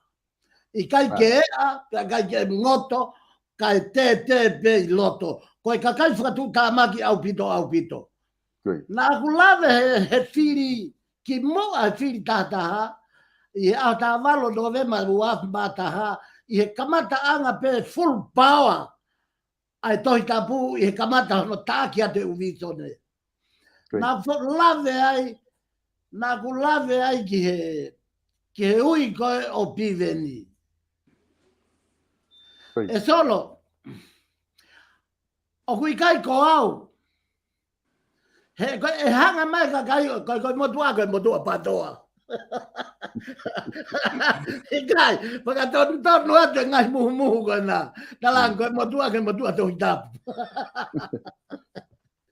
ʻIkai ke eʻa, pea ʻikai ke ngoto, kae tētē pē ʻi loto. Ko e kakai fakatuʻutāmaki ʻaupito, ʻaupito. Ko ia. Naʻa ku lave he, he fili, kimuʻa he fili tahataha, ʻi he ʻaho taha valu Nōvema ua afe mā taha, ʻi he kamataʻanga pē full power ʻa e Tohi Tapu, ʻi he kamata hono taʻaki atu e ʻū vīsone. Ko ia. Naʻa ku lave ai, naʻa ku lave ai ki he, ki he ui ko ē ʻo Piveni. Ko ia. ʻE Solo, ʻoku ʻikai ko au. He ko e hanga mai e kakai, ko, ko e motuʻa, ko e motuʻa PATOA. ʻIkai, fakatonutonu atu e ngaahi muhumuhu ko ena. Talange, ko e motuʻa, ko e motuʻa Tohi Tapu.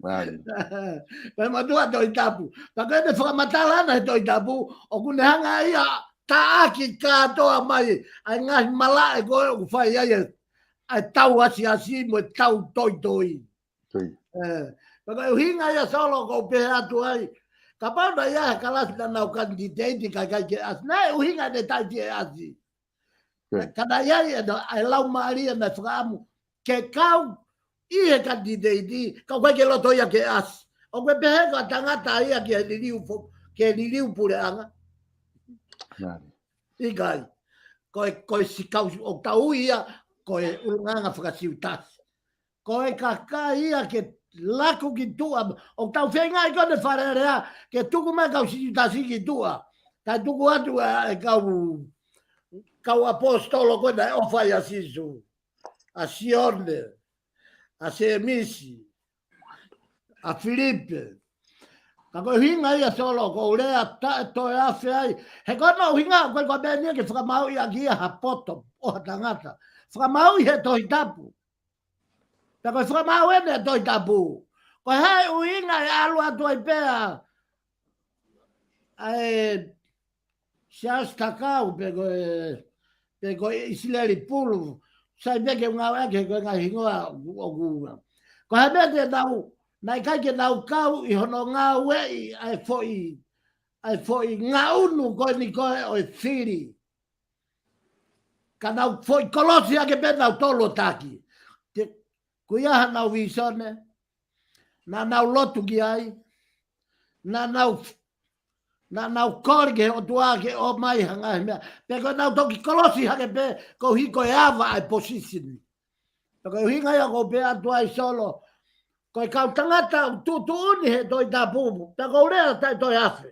Mālie. Ko e motuʻa Tohi Tapu. Ka ko ʻene fakamatala ʻana he Tohi Tapu, ʻoku ne hanga ia taʻaki kātoa mai ʻa e ngaahi malaʻe ko ē ʻoku fai ai e, ʻa e tau asiasi mo e tau toitoi. Ko ia. ʻE, pea ko e ʻuhinga ia Solo ʻoku ou pehē atu ai. Kapau naʻe ʻi ai ha kalasi naʻa nau kanititeiti kae ʻikai ke ʻasi. Naʻe ʻuhinga ʻene taʻe ʻasi ʻasi. Ko ia. Ka naʻe ʻi ai e, e laumālie naʻe fakaʻamu ke kau ʻi he kanititeiti, ka ʻoku ʻikai ke loto ia ke ʻasi. ʻOku pehē ko e tangata ia ke liliu fo-, ke liliu puleʻanga. Mālie. ʻIkai. Ko e, ko e sikau, ʻoku tau ui ia ko e ʻulungaanga faka-Siutasi. Ko e kakai ia ke laku ki tuʻa, ʻoku tau feingaʻi ko ē ʻene Fale Alea, ke tuku mai kau Siutasi ki tuʻa. Kae tuku atu ʻa e kau, kau ʻaposetolo ko ē naʻe ʻofa ai ʻa Sīsū. ʻA Sione, ʻa Sēmisi, ʻa Filipe. Ka ko e ʻuhinga ia Solo, ʻoku ou lea taʻe toe afe ai. He ko hono ʻuhinga, ko e ko e meʻa ni ke fakamāuʻi ʻaki ia ha poto ʻo ha tangata. Fakamāuʻi he Tohi Tapu. Pea ko e fakamāuʻi ʻeni he Tohi Tapu. Ko e hā e ʻuhinga e ʻalu atu ai pē ʻa e Siaosi Takau pe ko e, pe ko e ʻIsileli Pulu. Sai pē ke u ngāueʻaki he ko e ngaahi hingoa ʻoku, ʻoku. Ko e hā e meʻa te nau, naʻe ʻikai ke nau kau ʻi hono ngāueʻi ʻa e foʻi, ʻa e foʻi ngaʻunu ko eni ko ē ʻo e fili. Ka nau foʻi kolosi ake pē nautolu ʻo taki. Te, ko ia hanau vīsone, naʻa nau lotu ki ai, naʻa nau Naʻa nau kole ki he ʻOtua ke ʻomai ha ngaahi meʻa. Pea ko ʻenau toki kolosi hake pē, koeʻuhi ko e ava ʻa e position. Pea ko e ʻuhinga ia ʻoku ou pehē atu ai Solo. Ko e kau tangata ʻoku tuʻutuʻuni he Tohi Tapu. Pea ʻoku ou lea taʻe toe afe.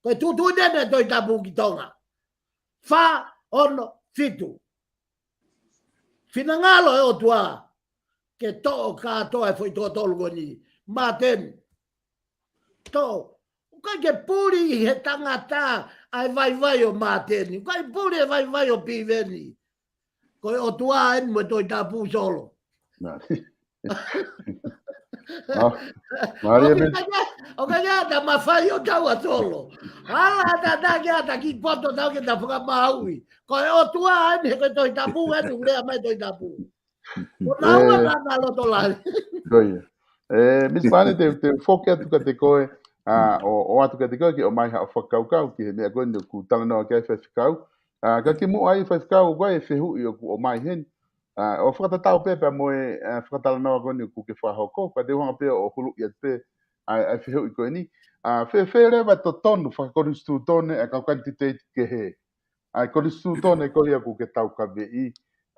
Ko e tuʻutuʻuni ʻeni he Tohi Tapu ki Tonga. Fā, ono, fitu. Finangalo e ʻOtua ke toʻo kātoa e foʻi toko tolu ko eni. Māteni. Toʻo. ʻOku ʻikai ke puli ʻe he tangata ʻa e vaivai ʻo Māteni. ʻOku ʻikai puli e vaivai ʻo Piveni. Ko e ʻOtua eni mo e Tohi Tapu Solo. Nā. Ah, mālie ʻOku ʻikai ke, ʻoku ʻikai ke ʻata mafai ʻo tau ʻa Solo. Hala ʻata ʻata ke ʻata ki poto tau ke ta fakamāuʻi. Ko e ʻOtua eni he ko e Tohi Tapu eni ʻoku lea mai Tohi Tapu. Ko naua ē, na na loto lahi. Ko ia. Ē, Miss Pane, te, te foki atu kiate koe, ā, ʻo, ʻoatu kiate koe ke ʻomai haʻo fakakaukau ki he meʻa ko eni ʻoku talanoa ki ai Faifekau. Ā, ka kimuʻa ai Faifekau, ko e fehuʻi ʻoku ʻomai heni. Ā, ʻo fakatatau pē pea mo e, ā, fakatalanoa ko eni ʻoku ke fakahoko. Ka te u hanga pē ʻo huluʻi atu pē ʻa e, ʻa e fehuʻi ko eni. Ā, fēfē leva e totonu fakakonisitūtone ʻa e kau kanititeiti kehe. ʻA e konisitūtone ko ia ʻoku ke taukaveʻi,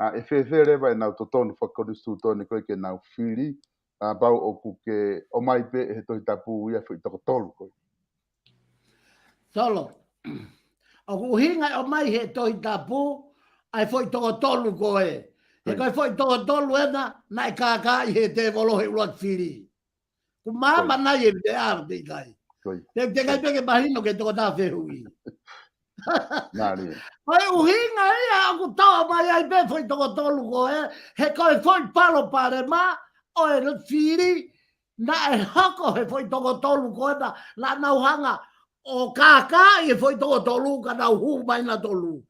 ā, ʻe fēfē leva ʻenau totonu fakakonisitūtone ko ia ke nau fili, ā, pau ʻoku ke ʻomai pē ʻe he Tohi Tapu ia foʻi toko tolu ko ia. Solo. ʻOku ʻuhinga e ʻomai he Tohi Tapu, ʻa e foʻi toko tolu ko ē. He ko e foʻi toko tolu ena, naʻe kākaaʻi he tēvolo he ʻuluaki fili. Ko māmani e meʻa te ʻikai. Ko ia. Te, te ʻikai pē ke mahino ki he tokotaha fehuʻi. Mālie. Ko e ʻuhinga ia ʻoku toʻo mai ai pē foʻi toko tolu ko ē, he ko e foʻi palopalema ʻo e fili, naʻe hoko he foʻi toko tolu ko ē na, naʻa nau hanga ʻo kākaaʻi e foʻi toko tolu ka nau hū mai nautolu.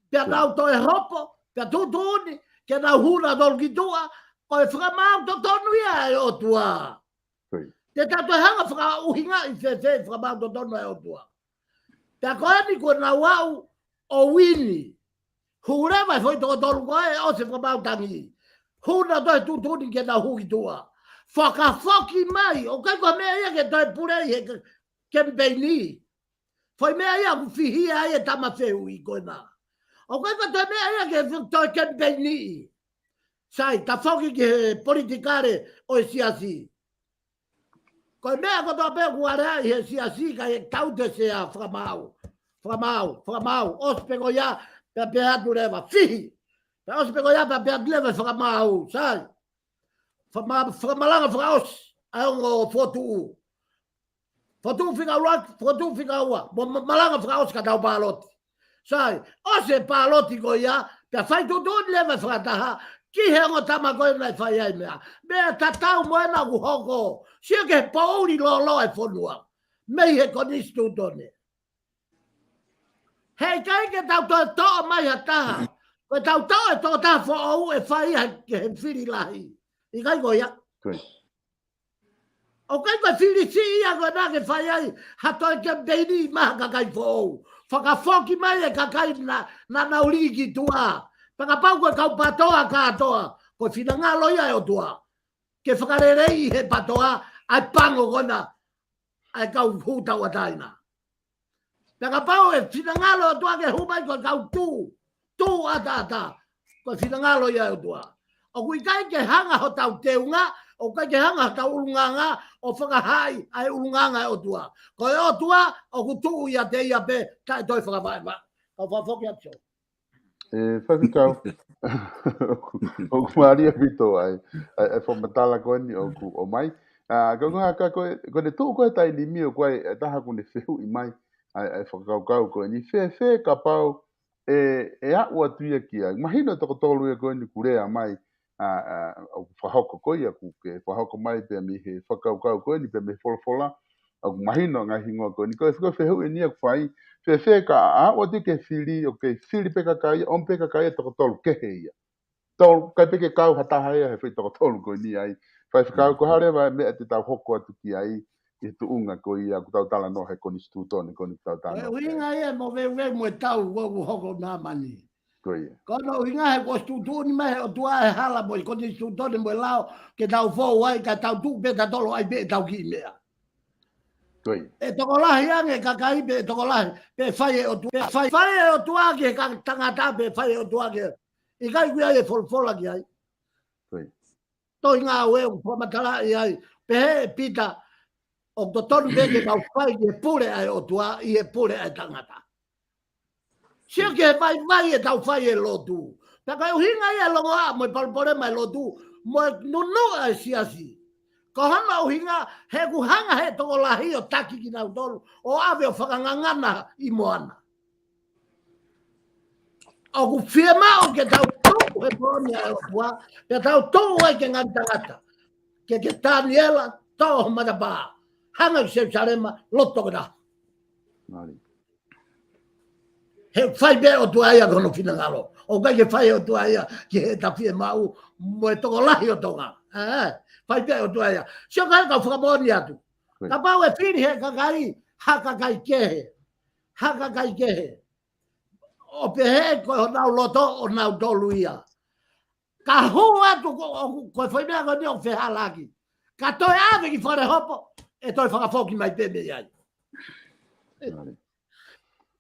Pea nau toe hopo, pea tuʻutuʻuni, ke nau hū nautolu ki tuʻa, ko e fakamaau totonu ia ʻa e ʻOtua. Ko ia. Te tau toe hanga fakaʻuhingaʻi fēfē e fakamaau totonu ʻa e ʻOtua. Pea ko eni kuo nau aʻu ʻo uini. Hū leva e foʻi toko tolu ko ē ʻosi e fakamaau tangi. Hū nautolu he tuʻutuʻuni ke nau hū ki tuʻa. Fakafoki mai, ʻoku ʻikai ko e meʻa ia ke toe pule ʻi he ke-, kemipeini. Foʻi meʻa ia ʻoku fihia ai e tama fehuʻi ko ena. ʻOku ʻikai ko e toe meʻa ia ke toe kemipeini. Sai, tafoki ki he politikale ʻo e siasi. Ko e meʻa kotoa pē ʻoku aleaʻi he siasi ka e tau te sea fakamaau. Fakamaau, fakamaau, ʻosi pē ko ia, pea pehē atu leva, fihi. Pea ʻosi pē ko ia, pea pehē atu leva, fakamaau, sai. Fama-, fakamalanga fakaʻosi, ʻa e ongo fokotuʻu. Fokotuʻu fika ua, fokotuʻu fika ua, mo ma-, malanga fakaʻosi ka tau pāloti. Sai, ʻosi e pāloti ko ia, pea fai tuʻutuʻuni leva e fakataha, ki he ongo tama ko ē naʻe fai ai meʻa. Meʻa tatau mo ena ʻoku hoko, sio ki he poʻuli lōloa e fonua. Mei he konisitūtone. Heʻikai ke tau toe toʻo mai ha taha. Ko e tau toʻo e tokotaha foʻou ʻe fai ai ke he fili lahi. ʻIkai ko ia. Ko ia. ʻOku ʻikai ko e fili siʻi ia ko ena ke fai ai ha toe kemipeini maʻa ha kakai foʻou. Fakafoki mai e kakai naʻa, naʻa nau lī ki tuʻa. Pea kapau ko e kau PATOA kātoa. Ko e finangalo ia ʻo e ʻOtua. Ke fakaleleiʻi he PATOA, ʻa e pango ko ena, ʻa e kau hū tauʻatāina. Pea kapau ʻe finangalo e ʻOtua ke hū mai ko e kau tuʻu, tuʻu ʻataʻatā, ko e finangalo ia ʻo e ʻOtua. ʻOku ʻikai ke hanga hotau teunga, ʻoku ʻikai ke hanga hotau ʻulungaanga, ʻo fakahaaʻi ʻa e ʻulungaanga ʻo e ʻOtua. Ko e ʻOtua, ʻoku tuʻu ʻiate ia pē, taʻe toe fakavaʻevaʻe. Kau fakafoki atu. ʻE, Faifekau. ʻOku, ʻoku mālie ʻaupito ʻa e, ʻa e, ʻa e fakamatala ko eni ʻoku ʻomai. Ā, ka ko e hā ka ko e, ko ʻene tuʻu ko ē he taimi ni ʻoku ʻi ai e taha ʻoku ne fehuʻi mai, ʻa e, ʻa e fakakaukau ko eni. Fēfē kapau ʻe, ʻe aʻu atu ia ki ai. Mahino toko tolu ia ko eni ʻoku lea mai, ā, ā, ʻoku fakahoko ko ia, ʻoku ke fakahoko mai pea mei he fakakaukau ko eni, pea mei he folofola, ʻoku mahino ngaahi hingoa ko eni. Ko e, ko e fehuʻi eni ʻoku fai, fēfē ka aʻu atu ki he fili, ʻoku ke fili pē kakai, ʻomi pē kakai ʻe toko tolu kehe ia. Tolu, ʻikai pē ke kau ha taha ia he foʻi toko tolu ko eni ai. Faifekau, ko e hā leva e meʻa te tau hoko atu ki ai, ʻi he tuʻunga ko ia, ʻoku tau talanoa he konisitūtone, ko eni ʻoku tau talanoa ki ai. ʻUhinga ia mo veuveu mo e tau, ʻoku hoko ʻi māmani. Ko ia. Ko hono ʻuhinga he kuo ʻosi tuʻutuʻuni mai he ʻOtua e hala mo e konisitūtone mo e lao ke tau fou ai ka tau tuʻu pē tautolu ʻai pē ʻetau kiʻi meʻa. ʻE tokolahi ange kakai pe ʻe tokolahi, pe fai ʻe ʻOtua, pe fai, fai ʻe ʻOtua ki he ka-, tangata pe fai ʻe ʻOtua ki he. ʻIkai ko ia ʻe folofola ki ai. Tohi Ngāue ʻoku fakamatalaʻi ai. Pehē ʻe Pita, ʻoku totonu pē ke mau fai ki he pule ʻa e ʻOtua, ʻi he pule ʻa e tangata. Sio ki he vaivai ʻetau fai e lotu. Pea ko e ʻuhinga ia e longoaʻa mo e palopalema e lotu, mo e nunuʻa e siasi. Ko hono ʻuhinga, he ʻoku hanga he tokolahi ʻo taki kinautolu, ʻo ʻave ʻo fakangangana ʻi moana. ʻOku fiemaʻu ke tau tuʻu he moʻoni ʻa e ʻOtua, pea tau tuʻu ai ke ngali tangata. Ke ke Taniela, tō ho matapā. Hanga ki Selusalema, loto ke taha. He fai pē ʻOtua ia ko hono finangalo. ʻOku ʻikai ke fai ʻOtua ia ki he tafi e maʻu mo e tokolahi ʻo Tonga. Ē, fai pē ʻOtua ia. Sio ka he kau fakamoʻoni atu. Kapau ʻe fili he kakai, ha kakai kehe. Ha kakai kehe. ʻO pehē ko honau loto ʻonautolu ia. Ka hū atu ko, ko, ko e foʻi meʻa ko eni ʻoku fehālaaki. Ka toe ʻave ki fale hopo, ʻe toe fakafoki mai pē mei ai.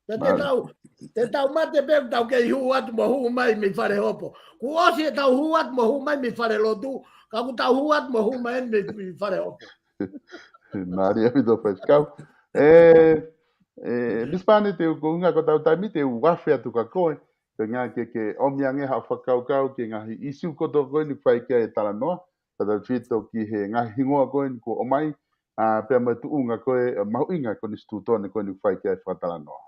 Pea te tau, te tau mate pē ʻoku tau kei hū atu mo hū mai mei fale hopo. Kuo ʻosi ʻetau hū atu mo hū mai mei fale lotu, ka ʻoku tau hū atu mo hū mai mei, mei fale hopo. Mālie ʻaupito Faifekau. ʻE, ʻe, Misi Pane te u ko unga ko tau taimi te u afe atu ka koe. Te ngā ke, ke ʻomi ange ha fakakaukau ki he ngaahi ʻīsiu kotoa ko eni fai ki ai e talanoa, tautautefito ki he ngaahi hingoa ko eni kuo ʻomai, ʻa, pea mo e tuʻunga ko e, ʻa, mahuʻinga ko eni situtone ko eni fai ki ai fakatalanoa.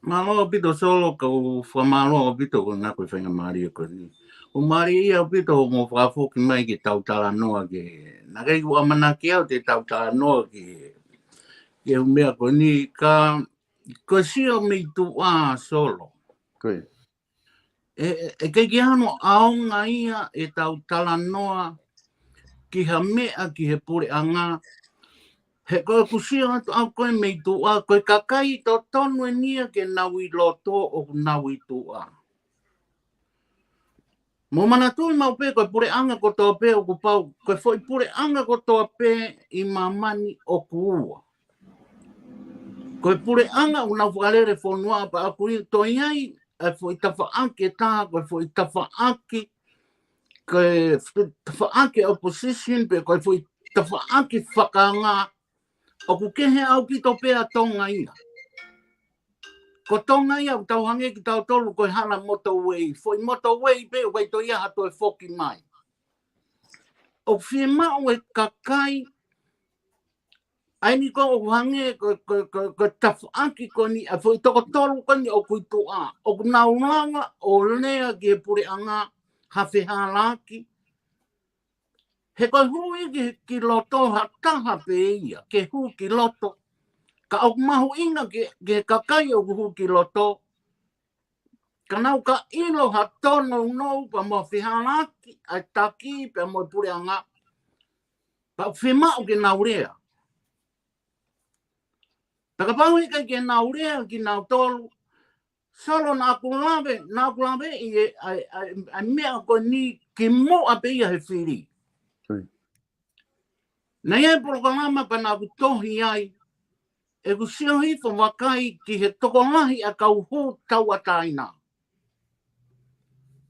Mālō ʻaupito Solo, kau fakamālō ʻaupito ko e ngā ko e faingamālie ko eni. ʻOku mālie ʻaupito hoʻo fakafoki mai ke tau talanoa ki he, naʻe ʻikai ke u ʻamanaki au te tau talanoa ki he, ki he meʻa ko eni ka ko e sio mei tuʻa Solo. ʻE, ʻe, ʻe ʻikai ke hano ʻaonga ia ʻetau talanoa ki ha meʻa ki he puleʻanga. He ko e ʻoku sio atu au ko e mei tuʻa, ko e kakai totonu eni ia ke nau ʻi loto ʻoku nau ʻi tuʻa. Mou manatuʻi maʻu pē ko e puleʻanga kotoa pē ʻoku pau, ko e foʻi puleʻanga kotoa pē ʻi māmani ʻoku ua. Ko e puleʻanga ʻoku nau fakalele fonua pea ʻoku ʻi ai ʻa e foʻi tafaʻaki ʻe taha, ko e foʻi tafaʻaki, ko e foʻi tafaʻaki opposition pe ko e foʻi tafaʻaki fakaanga, ʻoku kehe ʻaupito pē ʻa Tonga ia. Ko Tonga ia ʻoku tau hangē kitautolu ko e hala motorway, foʻi motorway pē ʻoku ʻikai toe ʻi ai ha toe foki mai. ʻOku fiemaʻu e kakai, ʻa eni ko ʻoku hangē ko, ko, ko, ko e tafaʻaki ko eni, ʻa e foʻi toko tolu ko eni ʻoku ʻi tuʻa, ʻoku nau langa ʻo lea ki he puleʻanga ha fehālaaki. He ko e hū ia ki, ki loto ha taha pē ia, ke hū ki loto. Ka ʻoku mahuʻinga ki, ki he kakai ʻoku hū ki loto. Ka nau ka ʻilo ha tōnounou pea mo e fehālaaki ʻa e taki pea mo e puleʻanga. Pea ʻoku fiemaʻu ke nau lea. Pea kapau ʻe ʻikai ke nau lea kinautolu, Solo naʻa ku lave, naʻa ku lave ʻi he, ʻa e, ʻa e, ʻa e meʻa ko eni kimuʻa pē ia he fili. Naʻe ʻi ai e polokalama pea naʻa ku tohi ai, ʻeku sio hifo vakai ki he tokolahi ʻa e kau hū tauʻatāina.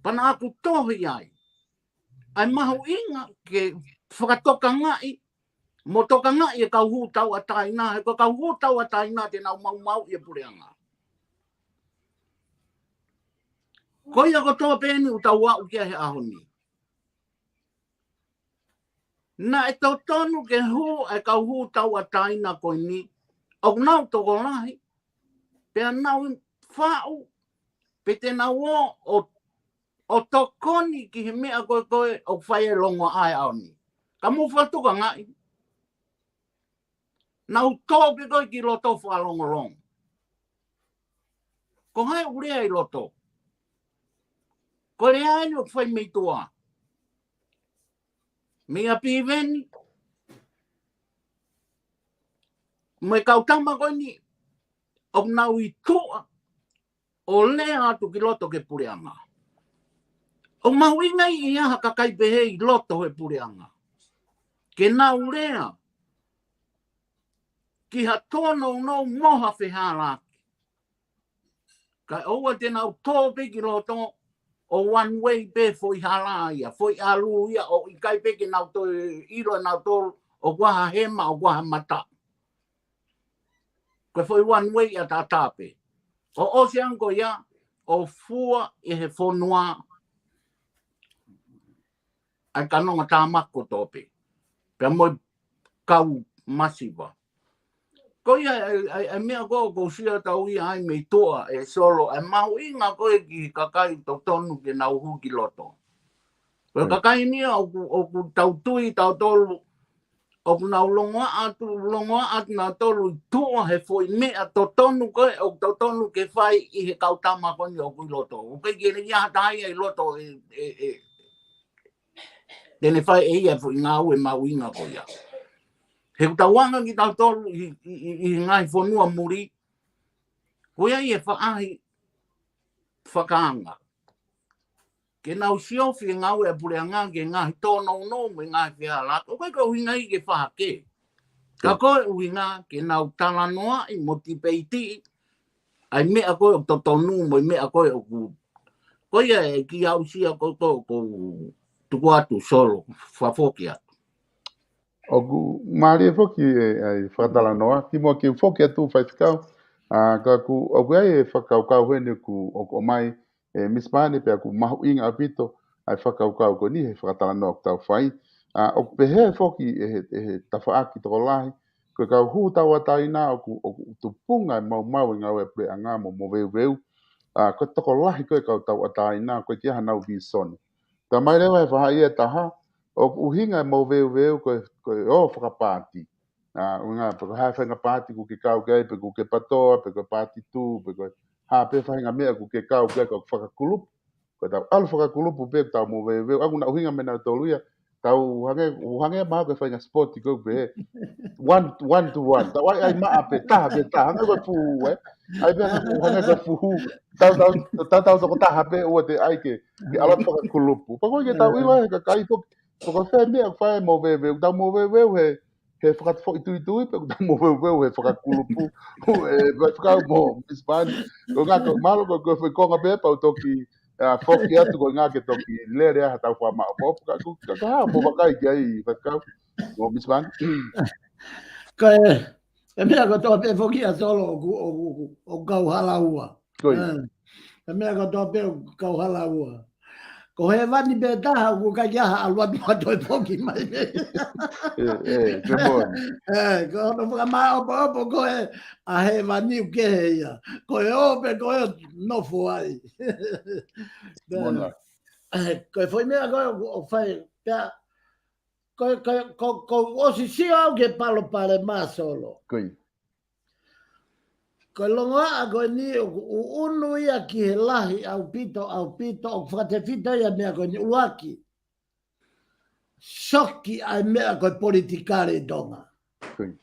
Pea naʻa ku tohi ai, ʻa e mahuʻinga ke fakatokangaʻi, mo tokangaʻi e kau hū tauʻatāina, he ko e kau hū tauʻatāina te nau maumauʻi e puleʻanga. Ko ia kotoa pē eni ʻoku tau aʻu ki ai he ʻaho ni. Naʻe totonu ke hū ʻa e kau hū tauʻatāina ko eni, ʻoku nau tokolahi, pea nau faʻu, pe te nau ō ʻo, ʻo tokoni ki he meʻa ko ē ko ē ʻoku fai e longoaʻa he ʻaho ni. Ka mou fakatokangaʻi, nau tō pē ko ē ki loto fakalongolongo. Ko hai ʻoku lea ʻi loto? Ko e lea eni ʻoku fai mei tuʻa. Mei ʻa Piveni, mo e kau tama ko eni, ʻoku nau ʻi tuʻa, ʻo lea atu ki loto ki he puleʻanga. ʻOku mahuʻinga ʻi ha kakai pehē ʻi loto he puleʻanga. Ke nau lea, ki ha tōnounou mo ha fehālaaki. Kae ʻoua te nau tō pē ki loto ʻo one way pē foʻi hala ia, foʻi ʻalu ia, ʻo ʻikai pē ke nau toe ʻilo ʻe nautolu ʻoku ʻi ai ha hema, ʻoku ʻi ai ha mata. Ko e foʻi one way ʻataʻatā pē. ʻO ʻosi ange ko ia, ʻo fua ʻe he fonua ʻa e kanonga tāmaki kotoa pē. Pea mo e kau masiva. Ko ia ʻa e, ʻa e, ʻa e meʻa ko ē ʻoku ou sio atu au ia ai mei tuʻa ʻe Solo, ʻa e mahuʻinga ko ē ki he kakai totonu ke nau hū ki loto. Ko e kakai ni ia ʻoku, ʻoku tau tui tautolu, ʻoku nau longoaʻa atu, longoaʻa atu nautolu ʻi tuʻa he foʻi meʻa totonu ko ē ʻoku totonu ke fai ʻi he kau tama ko eni ʻoku ʻi loto. ʻOku ʻikai ke ne ʻi ai ha taha ia ʻi loto ʻe, ʻe, ʻe, te ne fai ʻe ia e foʻi ngāue mahuʻinga ko ia. He ʻoku tau anga kitautolu ʻi, ʻi, ʻi, ʻi he ngaahi fonua muli, ko ia ʻi he faʻahi fakaanga. Ke nau siofi e ngāue ʻa e puleʻanga ki he ngaahi tōnounou mo e ngaahi fehālaaki. ʻOku ʻikai ko e ʻuhinga ia ke fai hake. Ka ko e ʻuhinga ke nau talanoaʻi mo tipeitiʻi ʻa e meʻa ko ē ʻoku totonu mo e meʻa ko ē ʻoku. Ko ia e kiʻi aʻusia ko ē ʻoku ou tuku atu Solo, fakafoki atu. ʻOku mālie foki e, ʻa e fakatalanoa, kimuʻa ke u foki atu Faifekau, ʻa, ka ʻoku, ʻoku ʻi ai e fakakaukau heni ʻoku, ʻoku ʻomai ʻe Misi Pane pea ʻoku mahuʻinga ʻaupito ʻa e fakakaukau ko eni he fakatalanoa ʻoku tau fai. ʻA, ʻoku pehē foki ʻe he, ʻe he tafaʻaki tokolahi, ko e kau hū tauʻatāina ʻoku, ʻoku tupunga e maumau e ngāue puleʻanga mo moveuveu. ʻA, ko e tokolahi ko e kau tauʻatāina, ʻoku ʻikai ke ʻi ai hanau vīsone. Talamai leva ʻe he faʻahi ʻe taha, ʻoku ʻuhinga e moveuveu ko e, ko e ō fakapaati. ʻA, ʻuhinga, pe ko e hā e faʻahinga paati ʻoku ke kau ki ai, pe ʻoku ke PATOA, pe ko e Paati Tū, pe ko e hā pē faʻahinga meʻa ʻoku ke kau ki ai, ko e fakakulupu. Ko e tau ʻalu fakakulupu pē, tau moveuveu. ʻOku na ʻuhinga meʻanautolu ia, tau hangē, ʻoku hangē mahalo ko e faʻahinga sipoti ko ē pē. One, one to one. Tau ʻai, ʻai maʻa pē, taha pē, taha. Hangē ko e fuhu, ē? ʻAi pē hangē, hangē ko e fuhu. Tau, tau, tau, tau toko taha pē, ʻoua te ʻai ke, ke ʻalu fakakulupu. Pea ko e ke tau ʻilo he kakai foki, ko e fē meʻa ʻoku fai e moveuveu, tau moveuveu he, he fakafoʻituitui, pe ʻoku tau moveuveu he fakakulupu. ʻE, Faifekau mo Misi Pane. Ko e ngaahi, ko e mālō, ko e, ko e foʻi konga pē, pea u toki, ʻa, foki atu ko e ngaahi ke toki lele ai ha tau fakamaʻopoʻopo, ka ko, ka, ka, mo vakai ki ai, Faifekau mo Misi Pane. Ko e, e meʻa kotoa pē foki ʻa Solo ʻoku, ʻoku, ʻoku, ʻoku kau hala ua. Ko ia. ʻE, e meʻa kotoa pē ʻoku kau hala ua. Ko hēvani pē taha ʻoku ʻikai ke ʻi ai ha ʻalu atu ʻo toe foki mai. ʻE, ʻe, ke moʻoni. ʻE, ko hono fakamaʻopoʻopo ko ē ʻa hēvani ʻoku kehe ia. Ko e ō pē ko ē ʻo nofo ai. Mona. ʻE, ko e foʻi meʻa ko ē ʻoku, ʻoku fai, pea, ko, ko, ko, ko ʻosi sio au ki he palopalema Solo. Ko ia. Ko e longoaʻa ko eni ʻoku ʻuʻunu ia ki he lahi ʻaupito, ʻaupito, ʻoku fakatefito ia meʻa ko eni ʻuluaki. Soki ʻa e meʻa ko e politikale ʻi Tonga. Ko ia.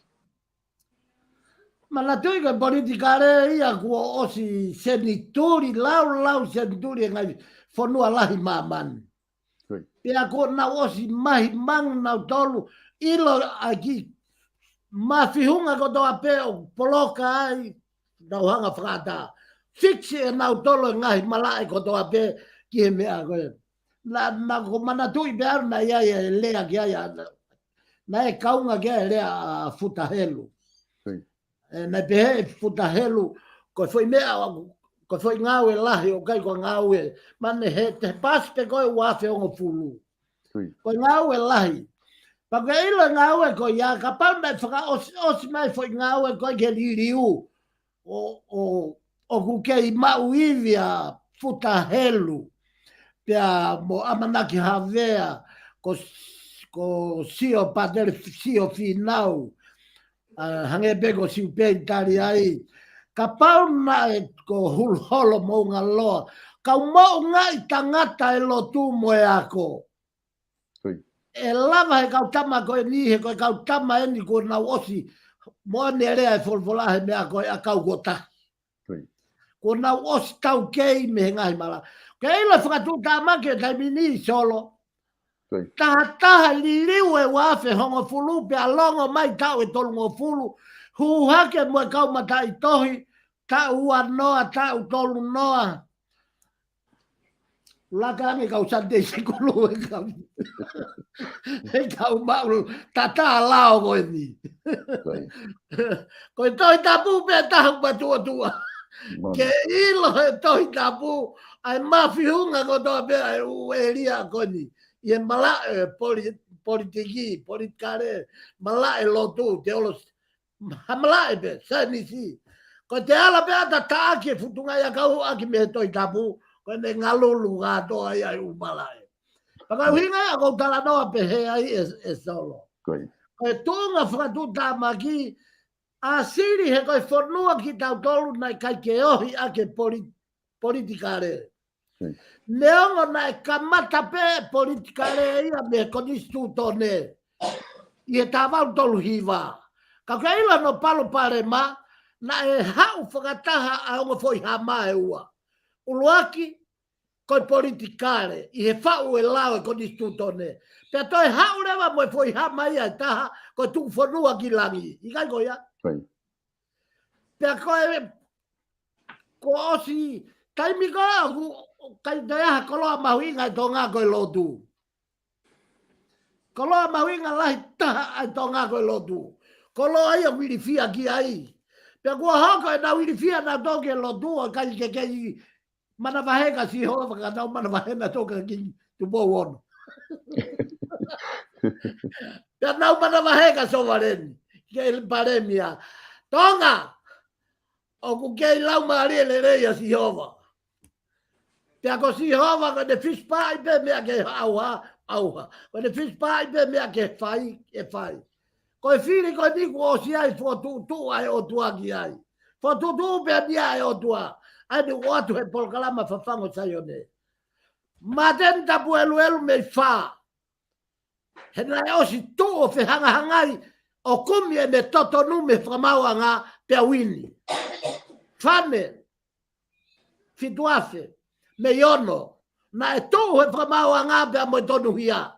Manatuʻi ko e politikale ia kuo ʻosi senituli, lau, lau senituli e ngaahi fonua lahi māmani. Ko ia. Pea kuo nau ʻosi mahi mangu nautolu, ʻilo ʻa e kiʻi mafihunga kotoa pē ʻoku poloka ai, nau hanga fakaʻatā. Fiksi ʻe nautolu e ngaahi malaʻe kotoa pē ki he meʻa ko ē. Na, na ko manatuʻi pē au naʻe ʻi ai e lea ki ai ʻa, naʻe kaunga ki ai e lea ʻa Futa Helu. Ko ia. ʻE, naʻe pehē ʻe Futa Helu, ko e foʻi meʻa, ko e foʻi ngāue lahi ʻoku ʻikai ko e ngāue, mane he te pasi pē ko e ua afe hongofulu. Ko ia. Ko e ngāue lahi. Pea ko e ʻilo e ngāue ko ia, kapau naʻe fakaʻosiʻosi mai foʻi ngāue ko ē ke liliu. ʻO, ʻo, ʻoku kei maʻu ivi ʻa Futa Helu. Pea mo ʻAmanaki Havea, ko, ko Sio Patele, Sio Fīnau. ʻA, hangē pē ko Siupeni Taliai. Kapau naʻe ko Huluholo Moʻungaloa. Kau moʻungaʻi tangata e lotu mo e ako. Ko ia. ʻE lava he kau tama ko eni, he ko e kau tama eni kuo nau ʻosi. Mo ʻene lea e folofola he meʻa ko e ʻakau kuo tahi. Ko ia. Kuo nau ʻosi taukei mei he ngaahi malaʻe. Ke ʻilo fakatuʻutāmaki e taimi ni Solo. Ko ia. Taha taha liliu e ua afe hongofulu pea longo mai taʻu ʻe tolungofulu. Hū hake mo e kau mataʻitohi, taʻu ua noa, taʻu tolu noa. Laka ange kau Sunday School e kau. E kau maʻu tatā lao ko eni. Ko e Tohi Tapu pē taha matuʻotuʻa. Ke ʻilo he Tohi Tapu, ʻa e mafiunga kotoa pē ʻa e ʻū ʻēlia ko eni. ʻI he malaʻe poli-, politiki, politikale, malaʻe lotu, teolosi, ha malaʻe pē, saienisi. Ko e te ala pē ʻa taʻaki e futunga ia kau ʻaki mei he Tohi Tapu, ko ʻene ngalulu kātoa ia e ʻū malaʻe. Pea ko e ʻuhinga ia ʻoku ou talanoa pehē ai ʻe, ʻe Solo. Ko e tuʻunga fakatuʻutāmaki, ʻa Sili he ko e fonua kitautolu naʻe ʻikai ke ohi ʻaki e poli-, politikale. Neongo naʻe kamata pē politikale ia mei he konisitūtone ʻi he taha valu tolu hiva. Ka ke ʻilo hono palopalema, naʻe haʻu fakataha ʻa e ongo foʻi hama ʻe ua. ʻUluaki, ko e politikale, ʻi he faʻu e lao e konisitūtone. Pea toe haʻu leva mo e foʻi hama ia ʻe taha, ko e tuku fonua ki langi. ʻIkai ko ia? Pea ko e, kuo ʻosi, taimi ko ē ʻoku ʻikai toe ʻi ai ha koloa mahuʻinga ʻi Tonga ko e lotu. Koloa mahuʻinga lahi taha ʻa e Tonga ko e lotu. Koloa ia ʻoku ilifia ki ai. Pea kuo hoko ʻenau ilifia nautolu ki he lotu ʻo ʻikai ke kei manavahē kia Sihova ka nau manavahē nautolu kia Kingi Tupou Ono. Pea nau manavahē kia Sovaleni, ki he palēmia. Tonga, ʻoku kei laumālie lelei ʻa Sihova. Pea ko Sihova ko ʻene fisipaʻi pē meʻa ke ʻauha, ʻauha. Ko ʻene fisipaʻi pē meʻa ke fai, ʻe fai. Ko e fili ko eni kuo ʻosi ʻi ai e fokotuʻutuʻu ʻa e ʻOtua ki ai. Fokotuʻutuʻu pē eni ʻa e ʻOtua. ʻA eni ʻoku ʻoatu he polokalama Fafangu ʻo Saione. Māteni tapu ʻeluʻelu mei fā. He naʻe ʻosi tuʻu ʻo fehangahangai ʻo kumi ʻene totonu mei he fakamaauʻanga pea uini. Fane, fitu afe mei ono, naʻe tuʻu he fakamaauʻanga pea mo e tonuhia.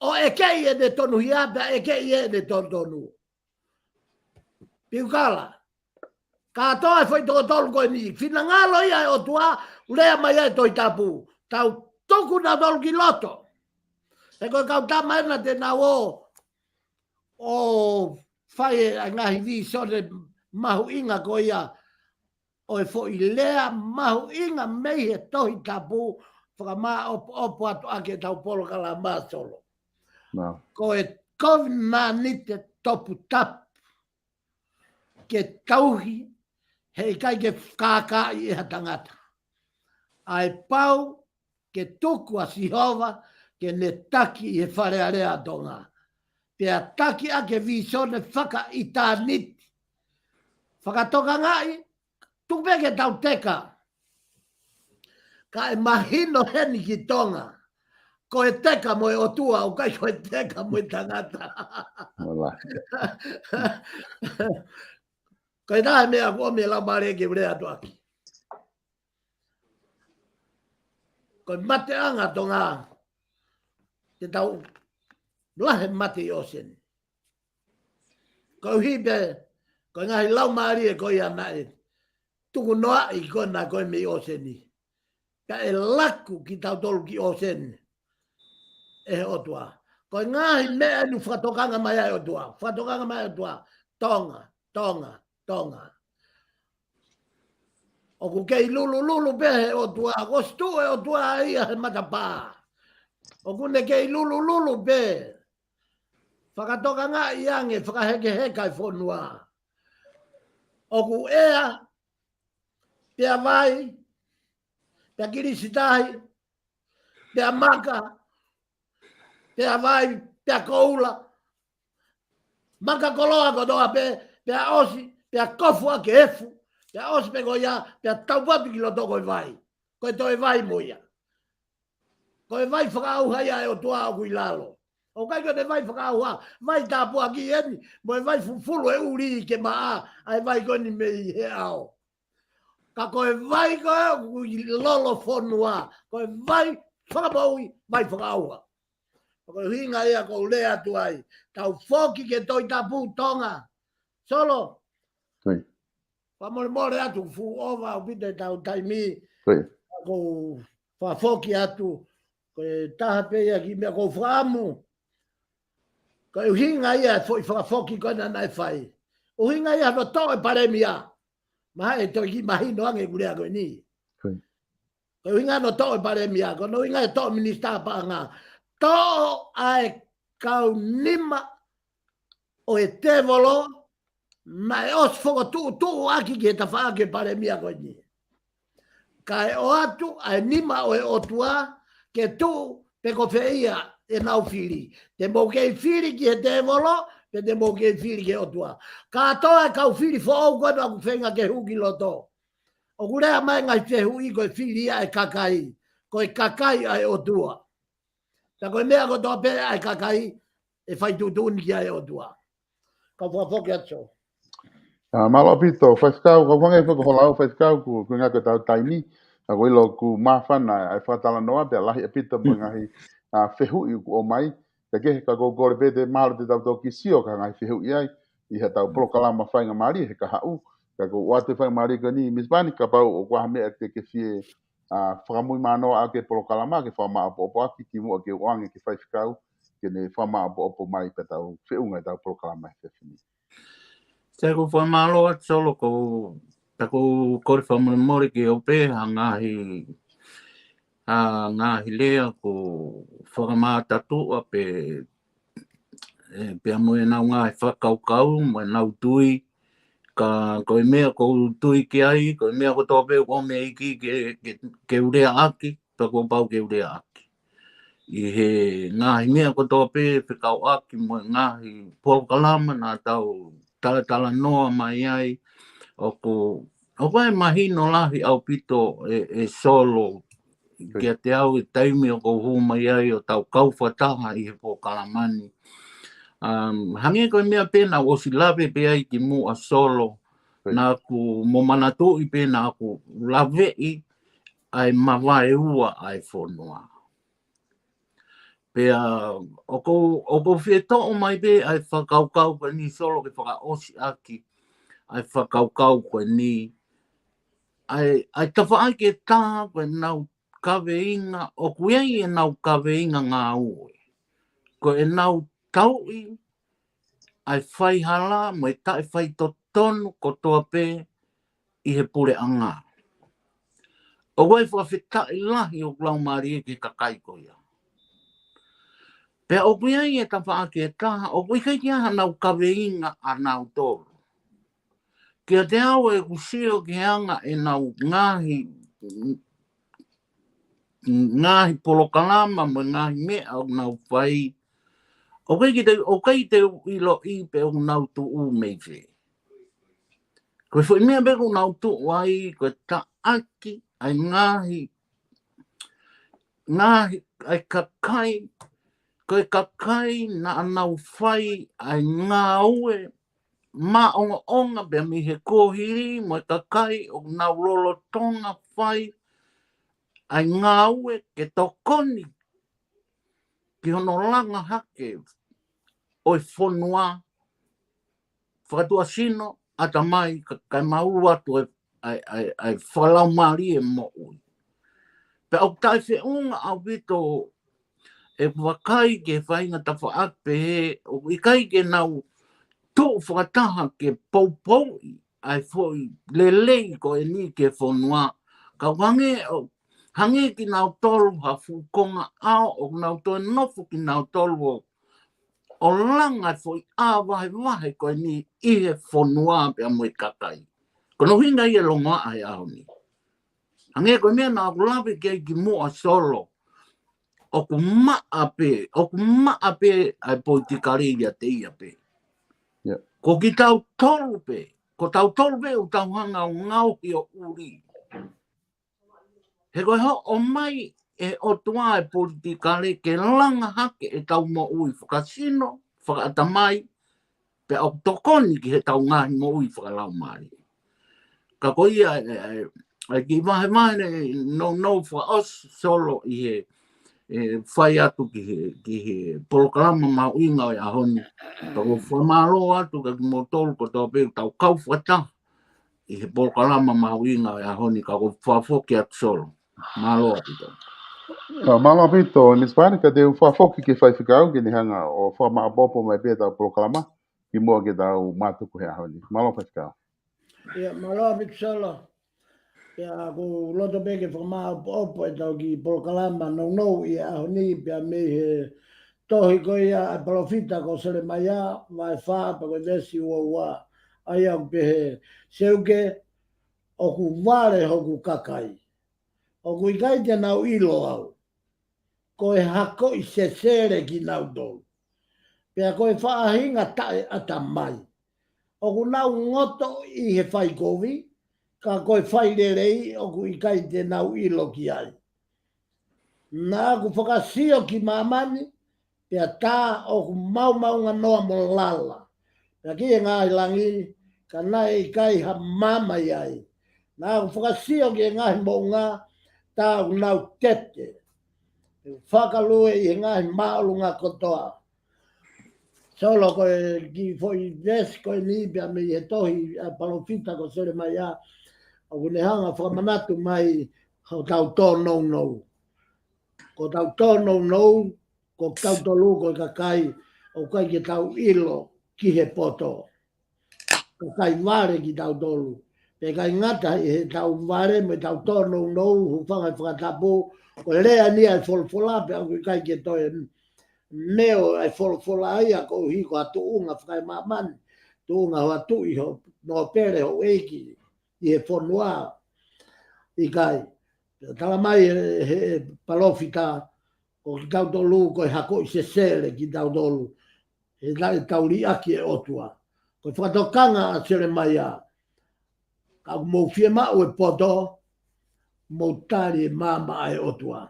ʻO ʻekeʻi ʻene tonuhia pea ʻekeʻi ʻene totonu. Piukala. Kātoa e foʻi toko tolu ko eni. Finangalo ia e ʻOtua, lea mai ai e Tohi Tapu. Tau tuku nautolu ki loto. He ko e kau tama ena te nau ō, ʻo fai e ngaahi vīsone mahuʻinga ko ia. ʻO e foʻi lea mahuʻinga mei he Tohi Tapu, fakamāʻopoʻopo atu ʻaki ʻetau polokalama Solo. Ko e kovinānite toputapu. Ke tauhi, he ʻikai ke kākaaʻi ʻe ha tangata. ʻA e pau, ke tuku ʻa Sihova, ke ne taki ʻi he Fale Alea ʻa Tonga. Pea taki ʻaki e vīsone fakaʻitāniti. Fakatokangaʻi, tuku pē ke tau teka. Ka ʻe mahino heni ki Tonga. Ko e teka mo e ʻOtua, ʻoku ʻikai ko e teka mo e tangata. Ko e taha e meʻa ʻoku ʻomi e Laumālie ke u lea atu ʻaki. Ko e mateʻanga Tonga, te tau lahi mate ʻi ʻōseni. Koeʻuhi pē, ko e ngaahi laumālie ko ia naʻe tukunoaʻi ko ena ko e mei ʻōseni. Pea ʻe laku kitautolu ki ʻōseni ʻe he ʻOtua. Ko e ngaahi meʻa ʻoku fakatokanga mai ai e ʻOtua. Fakatokanga mai ai e ʻOtua. Tonga, Tonga, Tonga. ʻOku kei lulululu pē he ʻOtua. ʻOku ʻosi tuʻu e ʻOtua ia he matapā. ʻOku ne kei lulululu pē. Fakatokangaʻi ange, fakahekeheka e fonua. ʻOku ʻea, pea vai, pea kilisitahi, pea maka, pea vai, pea koula. Maka koloa kotoa pē, pea ʻosi, pea kofu ʻaki e efu, pea ʻosi pē ko ia, pea taupatu ki loto ko e vai. Ko e toe vai mo ia. Ko e vai fakaʻauha ia e ʻOtua ʻoku ʻi lalo. ʻOku ʻikai ko e vai fakaʻauha, vai tāpuaki eni, mo e vai fufulu e ʻuli ke maʻa, ʻa e vai ko eni mei he ʻao. Ka ko e vai ko ē ʻoku ʻi lolofonua, ko e vai fakamoʻui, vai fakaʻauha. Ko e ʻuhinga ia ʻoku ou lea atu ai, tau foki ki he Tohi Tapu Tonga. Solo, Ko ia. Fakamolemole atu, fuʻu ʻova ʻaupito ʻetau taimi. Ko ia. Ko e fakafoki atu, ko e taha pē ia kiʻi meʻa ʻoku ou fakaʻamu. Ko e ʻuhinga ia e foʻi fakafoki ko ena naʻe fai. ʻUhinga ia hono toʻo e palēmia. Mahalo ʻe toe kiʻi mahino ange ʻeku lea ko eni. Ko ia. Ko e ʻuhinga hono toʻo e palēmia, ko hono ʻuhinga e toʻo minisitā paʻanga. Toʻo ʻa e kau nima ʻo e tēvolo, naʻe ʻosi fokotuʻutuʻu ʻaki ki he tafaʻaki e palēmia ko eni. Kae ʻoatu ʻa e nima ʻo e ʻOtua ke tuʻu pe ko fē ia ʻenau fili. Te mou kei fili ki he tēvolo, pe te mou kei fili ki he ʻOtua. Kātoa e kau fili foʻou ko ena ʻoku feinga ke hū ki loto. ʻOku lea mai ngaahi fehuʻi ko e fili ia e kakai, ko e kakai ʻa e ʻOtua. Pea ko e meʻa kotoa pē ʻa e kakai ʻe fai tuʻutuʻuni ki ai e ʻOtua. Kau fakafoki atu. ʻA, mālō ʻaupito, faifekau, kau hangē foki ko hoʻo lau faifekau, ko e ʻuhinga ko ʻetau taimi, ʻa, ʻoku ou ʻilo ʻoku māfana ʻa e fakatalanoa, pea lahi ʻaupito mo e ngaahi, ʻa, fehuʻi ʻoku ʻomai, ka ke he ka ʻoku ou kole pē te mahalo te tau toki sio ki he ngaahi fehuʻi ai, ʻi heʻetau polokalama faingamālie he kahaʻu, ka ʻoku ou ʻoatu e faingamālie ko eni, Misi Pani, kapau ʻoku ʻi ai ha meʻa te ke fie, ʻa, fakamuimui mai ʻaki e polokalama, ke fakamaʻopoʻopo ʻaki kimuʻa ke u ʻoange ki he faifekau, ke ne fakamaʻopoʻopo mai pea tau feʻunga ʻetau polokalama he efiafi ni. Sai, ʻoku ou fakamālō atu Solo, ko, pea ʻoku ou kole fakamolemole ke ʻoua pē ha ngaahi, ha ngaahi lea ʻoku fakamātatuʻa pē, ē, pea mo ʻenau ngaahi fakakaukau, mo ʻenau tui, ka ko e meʻa ʻoku ou tui ki ai, ko e meʻa kotoa pē ʻoku ʻomi ʻe he ʻEiki ke, ke, ke u lea ʻaki, pea kuo pau ke u lea ʻaki. ʻI he ngaahi meʻa kotoa pē fekauʻaki mo e ngaahi polokalama naʻa tau talatalanoa mai ai, ʻoku, ʻoku ʻi ai e mahino lahi ʻaupito ē, ē Solo, kiate au e taimi ʻoku ou hū mai ai ʻo tau kau fakataha ʻi he polokalama ni. Um, hangē ko e meʻa pē naʻa ku ʻosi lave pē ai kimuʻa Solo, naʻa ku mo manatuʻi pē naʻa ku laveʻi ʻa e mavaeua ʻa e fonua. Pea ʻoku ou, ʻoku ou fie toʻo mai pē ʻa e fakakaukau ko eni Solo ke fakaʻosi ʻaki ʻa e fakakaukau ko eni. ʻA e, ʻa e tafaʻaki ʻe taha ko ʻenau kaveinga, ʻoku ʻi ai ʻenau kaveinga ngāue. Ko ʻenau tauʻi ʻa e faihala mo e taʻefaitotonu kotoa pē ʻi he puleʻanga. ʻOku ʻi ai e fakafetaʻi lahi ʻoku laumālie ki he kakai ko ia. Pea ʻoku ʻi ai e tafaʻaki ʻe taha, ʻoku ʻikai ke ʻi ai hanau kaveinga ʻanautolu. Kiate au ʻeku sio ki he anga ʻenau ngaahi, ngaahi polokalama mo e ngaahi meʻa ʻoku nau fai, ʻoku ʻikai te, ʻoku ʻikai te u ʻiloʻi pe ʻoku nau tuʻu mei fē. Ko e foʻi meʻa pē ʻoku nau tuʻu ai, ko e taʻaki ʻa e ngaahi, ngaahi, ʻa e kakai, ko e kakai naʻa nau fai ʻa e ngāue maʻongoʻonga pea mei he kuohili mo e kakai ʻoku nau lolotonga fai ʻa e ngāue ke tokoni ki hono langa hake ʻo e fonua, fakatuʻasino, ʻatamai, ka, kae maʻu atu ʻa e, ʻa e, ʻa e, ʻa e fakalaumālie moʻui. Pea ʻoku taʻefeʻunga ʻaupito ʻeku vakai ki he faʻahinga tafaʻaki pehē, ʻoku ʻikai ke nau tuʻu fakataha ke poupouʻi ʻa e foʻi lelei ko eni ki he fonua. Ka ʻoku hangē ʻo, hangē kinautolu ha fuʻu konga ʻao, ʻoku nau toe nofo kinautolu ʻo, ʻo langa e foʻi ʻā vahevahe ko eni ʻi he fonua pea mo e kakai. Ko hono ʻuhinga ia e longoaʻa he ʻaho ni. Hangē ko e meʻa naʻa ku lave ki ai kimuʻa Solo, ʻoku maʻa pē, ʻoku maʻa pē ʻa e politikale ʻiate ia pē. Ko kitautolu pē, ko tautolu pē ʻoku tau hanga ʻo ngaohi ʻo ʻuli. He ko e hoʻo ʻomai ʻe he ʻOtua e politikale ke langa hake ʻetau moʻui fakasino, fakaʻatamai, pea ʻoku tokoni ki heʻetau ngaahi moʻui fakalaumālie. Ka ko ia, ʻe, ʻe, ʻe kiʻi vahevahe ne nounou fakaʻosi Solo ʻi he, ʻe, fai atu ki he, ki he polokalama mahuʻinga ʻo e ʻaho ni. Pea ʻoku ou fakamālō atu kiate kimoutolu kotoa pē ʻoku tau kau fakataha ʻi he polokalama mahuʻinga ʻo e ʻaho ni, ka ʻoku ou fakafoki atu Solo. Mālō ʻaupito. Mālō ʻaupito, Miss Pani, ka te u fakafoki ki he faifekau ke ne hanga ʻo fakamāʻopoʻopo mai pē ʻetau polokalama kimuʻa ke tau mātuku he ʻaho ni. Mālō faifekau. ʻIa, mālō ʻaupito Solo. ʻIa, ʻoku ou loto pē ke fakamāʻopoʻopo ʻetau kiʻi polokalama nounou ʻi he ʻaho ni pea mei he tohi ko ia ʻa e palōfita ko Selemaia, vahe fā pea ko e veesi uaua. ʻA ia ʻoku pehē, Seuke, ʻoku vale hoku kakai. ʻOku ʻikai te nau ʻilo au. Ko e hakoʻi sesele kinautolu. Pea ko e faʻahinga taʻeʻatamai. ʻOku nau ngoto ʻi he faikovi, ka ko e failelei ʻoku ʻikai te nau ʻilo ki ai. Naʻa ku fakasio ki māmani, pea tā ʻoku maomaonganoa mo lala. Pea ki he ngaahi langi, ka naʻe ʻikai ha maama ʻi ai. Naʻa ku fakasio ki he ngaahi moʻunga, tā ʻoku nau tete. Fakalue ʻi he ngaahi māʻolunga kotoa. Solo, ko e kiʻi foʻi veesi ko eni pea mei he tohi ʻa e palōfita ko Selemaia, ʻoku ne hanga fakamanatu mai hotau tōnounou. Ko hotau tōnounou, ko kitautolu ko e kakai ʻoku ʻikai ke tau ʻilo ki he poto. Kakai vale kitautolu. Pea ʻikai ngata ʻi heʻetau vale mo ʻetau tōnounou, hūfanga he fakatapu, ko e lea ni ʻa e folofola pea ʻoku ʻikai ke toe neo ʻa e folofola ia koeʻuhi ko ha tuʻunga fakaemāmani, tuʻunga hoa tuʻi ho nōpele houʻeiki ʻi he fonua. ʻIkai. Pea tala mai he, he palōfita, ko kitautolu ko e hakoʻi sesele kitautolu. He naʻe tau liʻaki e ʻOtua. Ko e fakatokanga ʻa Selemaia. Ka ʻoku mou fiemaʻu e poto, mou tali e maama ʻa e ʻOtua.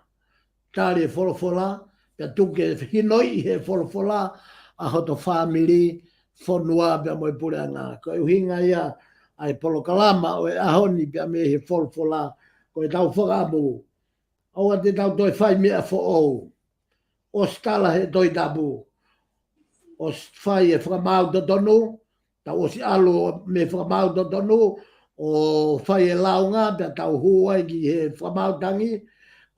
Tali e folofola, pea tuku ke hinoiʻi he folofola ʻa hoto fāmili, fonua pea mo e puleʻanga. Ko e ʻuhinga ia ʻa e polokalama ʻo e ʻaho ni pea mei he folofola, ko ʻetau fakaʻamu. ʻOua te tau toe fai meʻa foʻou. ʻOsi tala he Tohi Tapu. ʻOsi fai e fakamaau totonu, tau ʻosi ʻalu mei he fakamaau totonu, ʻo fai e lāunga, pea tau hū ai ki he fakamaau tangi.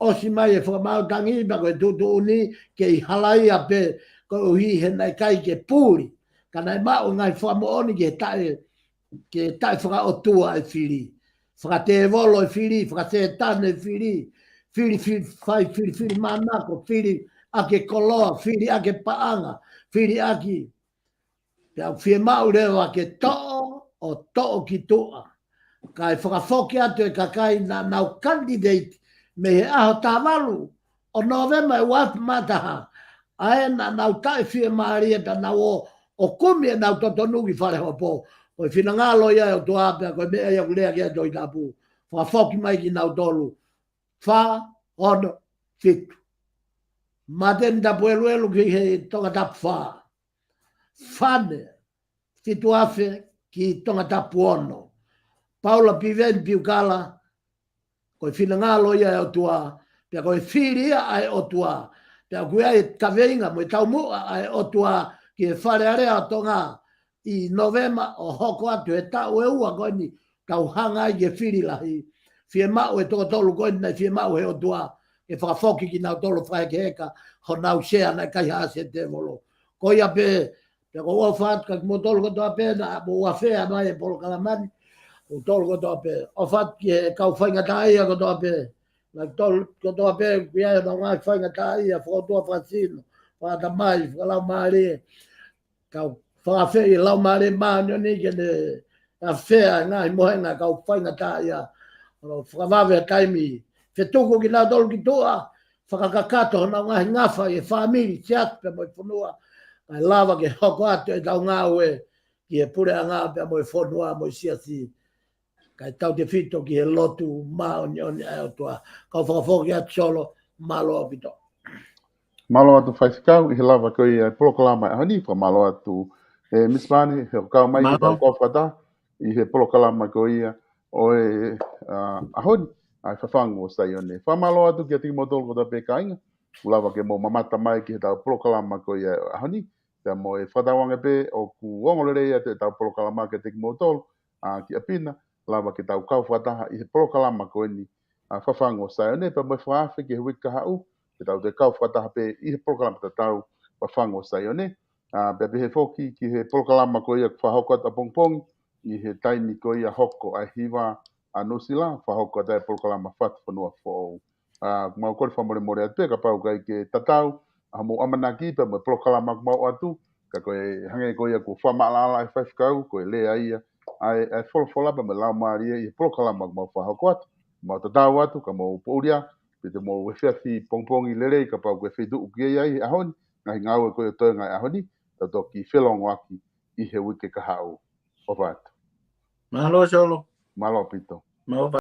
ʻOsi mai e fakamaau tangi, pea ko e tuʻutuʻuni, kei halaia pē, koeʻuhi he naʻe ʻikai ke puli. Ka naʻe maʻu e ngaahi fakamoʻoni ke taʻe, ke taʻe fakaʻotua e fili. Fakatēvolo e fili, fakasētane e fili, fili, fili, fai fili, fili manako, fili ʻaki e koloa, fili ʻaki e paʻanga, fili ʻaki. Pea ʻoku fiemaʻu leva ke toʻo, ʻo toʻo ki tuʻa. Kae fakafoki atu e kakai naʻa nau candidate mei he ʻaho taha valu ʻo Nōvema ʻe ua afe mā taha. ʻA ē naʻa nau taʻefiemālie pea nau ō, ʻo kumi ʻenau totonu ki fale hopo. Ko e finangalo ia ʻo e ʻOtua pea ko e meʻa ia ʻoku lea ki ai e Tohi Tapu. Fakafoki mai kinautolu. Fā, ono, fitu. Māteni Tapueluelu ki he Tongatapu fā. Fane, fitu afe ki Tongatapu ono. Paula Piveni Piukala, ko e finangalo ia ʻo e ʻOtua, pea ko e fili ia ʻa e ʻOtua, pea ʻoku ʻi ai e kaveinga mo e taumuʻa ʻa e ʻOtua ki he Fale Alea ʻo Tonga ʻi Nōvema ʻo hoko atu he taʻu ʻe ua ko eni, tau hanga ai ki he fili lahi. Fiemaʻu e toko tolu ko eni naʻe fiemaʻu he ʻOtua ke fakafoki kinautolu fakahekeheka honau sea naʻe kaihaʻasi ʻe he tēvolo. Ko ia pē, pea ʻoku ou ʻofa atu kiate kimoutolu kotoa pē naʻa mou afea mai e polokalama ni. ʻOku tolu kotoa pē. ʻOfa atu ki he kau faingataʻaʻia kotoa pē. Naʻa tolu kotoa pē, ʻoku ʻi ai honau ngaahi faingataʻaʻia, fakaʻotua, fakasino, fakaʻatamai, fakalaumālie. Kau fakaafeʻi e Laumālie Māʻoniʻoni ke ne afea e ngaahi mohenga kau faingataʻaʻia. ʻO fakavave ha taimi, fetuku kinautolu ki tuʻa, fakakakato honau ngaahi ngafa ʻi he fāmili, siasi pea mo e fonua. Kae lava ke hoko atu ʻetau ngāue ki he puleʻanga pea mo e fonua mo e siasi. Kae tautefito ki he lotu māʻoniʻoni ʻa e ʻOtua. Kau fakafoki atu Solo, mālō ʻaupito. Mālō atu faifekau, ʻi he lava ko ia e polokalama ʻo e ʻaho ni, fakamālō atu ē Miss Pani, he ʻoku kau mai ki he tau kau fakataha ʻi he polokalama ko ia ʻo e, ā, ʻaho ni, ʻa e Fafangu ʻo Saione. Fakamālō atu kiate kimoutolu kotoa pē kāinga, ʻoku lava ke mou mamata mai ki he tau polokalama ko ia ʻo e ʻaho ni, pea mo e fakatauange pē ʻoku ongo lelei atu ʻetau polokalama kiate kimoutolu, ā, ki ʻapi na, lava ke tau kau fakataha ʻi he polokalama ko eni, ʻa Fafangu ʻo Saione, pea mo e fakaafe ki he uike kahaʻu, ke tau toe kau fakataha pē ʻi he polokalama tatau Fafangu ʻo Saione. ʻA, pea pehē foki ki he polokalama ko ia ʻoku fakahoko atu ʻapongipongi, ʻi he taimi ko ia hoko ʻa e hiva ʻa Nuʻusila, fakahoko atu ʻa e polokalama Fatu Fonua Foʻou. ʻA, mau kole fakamolemole atu pē kapau ʻoku ʻikai ke tatau ʻa hoʻomou ʻamanaki pea mo e polokalama ʻoku mau ʻoatu, ka ko e hangē ko ia kuo fakamaʻalaʻala ʻe he faifekau, ko e lea ia ʻa e, ʻa e folofola pea mo e Laumālie ʻi he polokalama ʻoku mau fakahoko atu. Mau tatau atu, ka mou pōʻuli ā, pea te mou efiafi pongipongi lelei kapau ko e feituʻu ʻoku ʻi ai ʻi he ʻaho ni, ngaahi ngāue ko ia ʻo e toenga ʻo e ʻaho ni, tau toki felongoaki ʻi he uike kahaʻu. ʻOfa atu. Mālō Solo. Mālō ʻaupito. Mālō.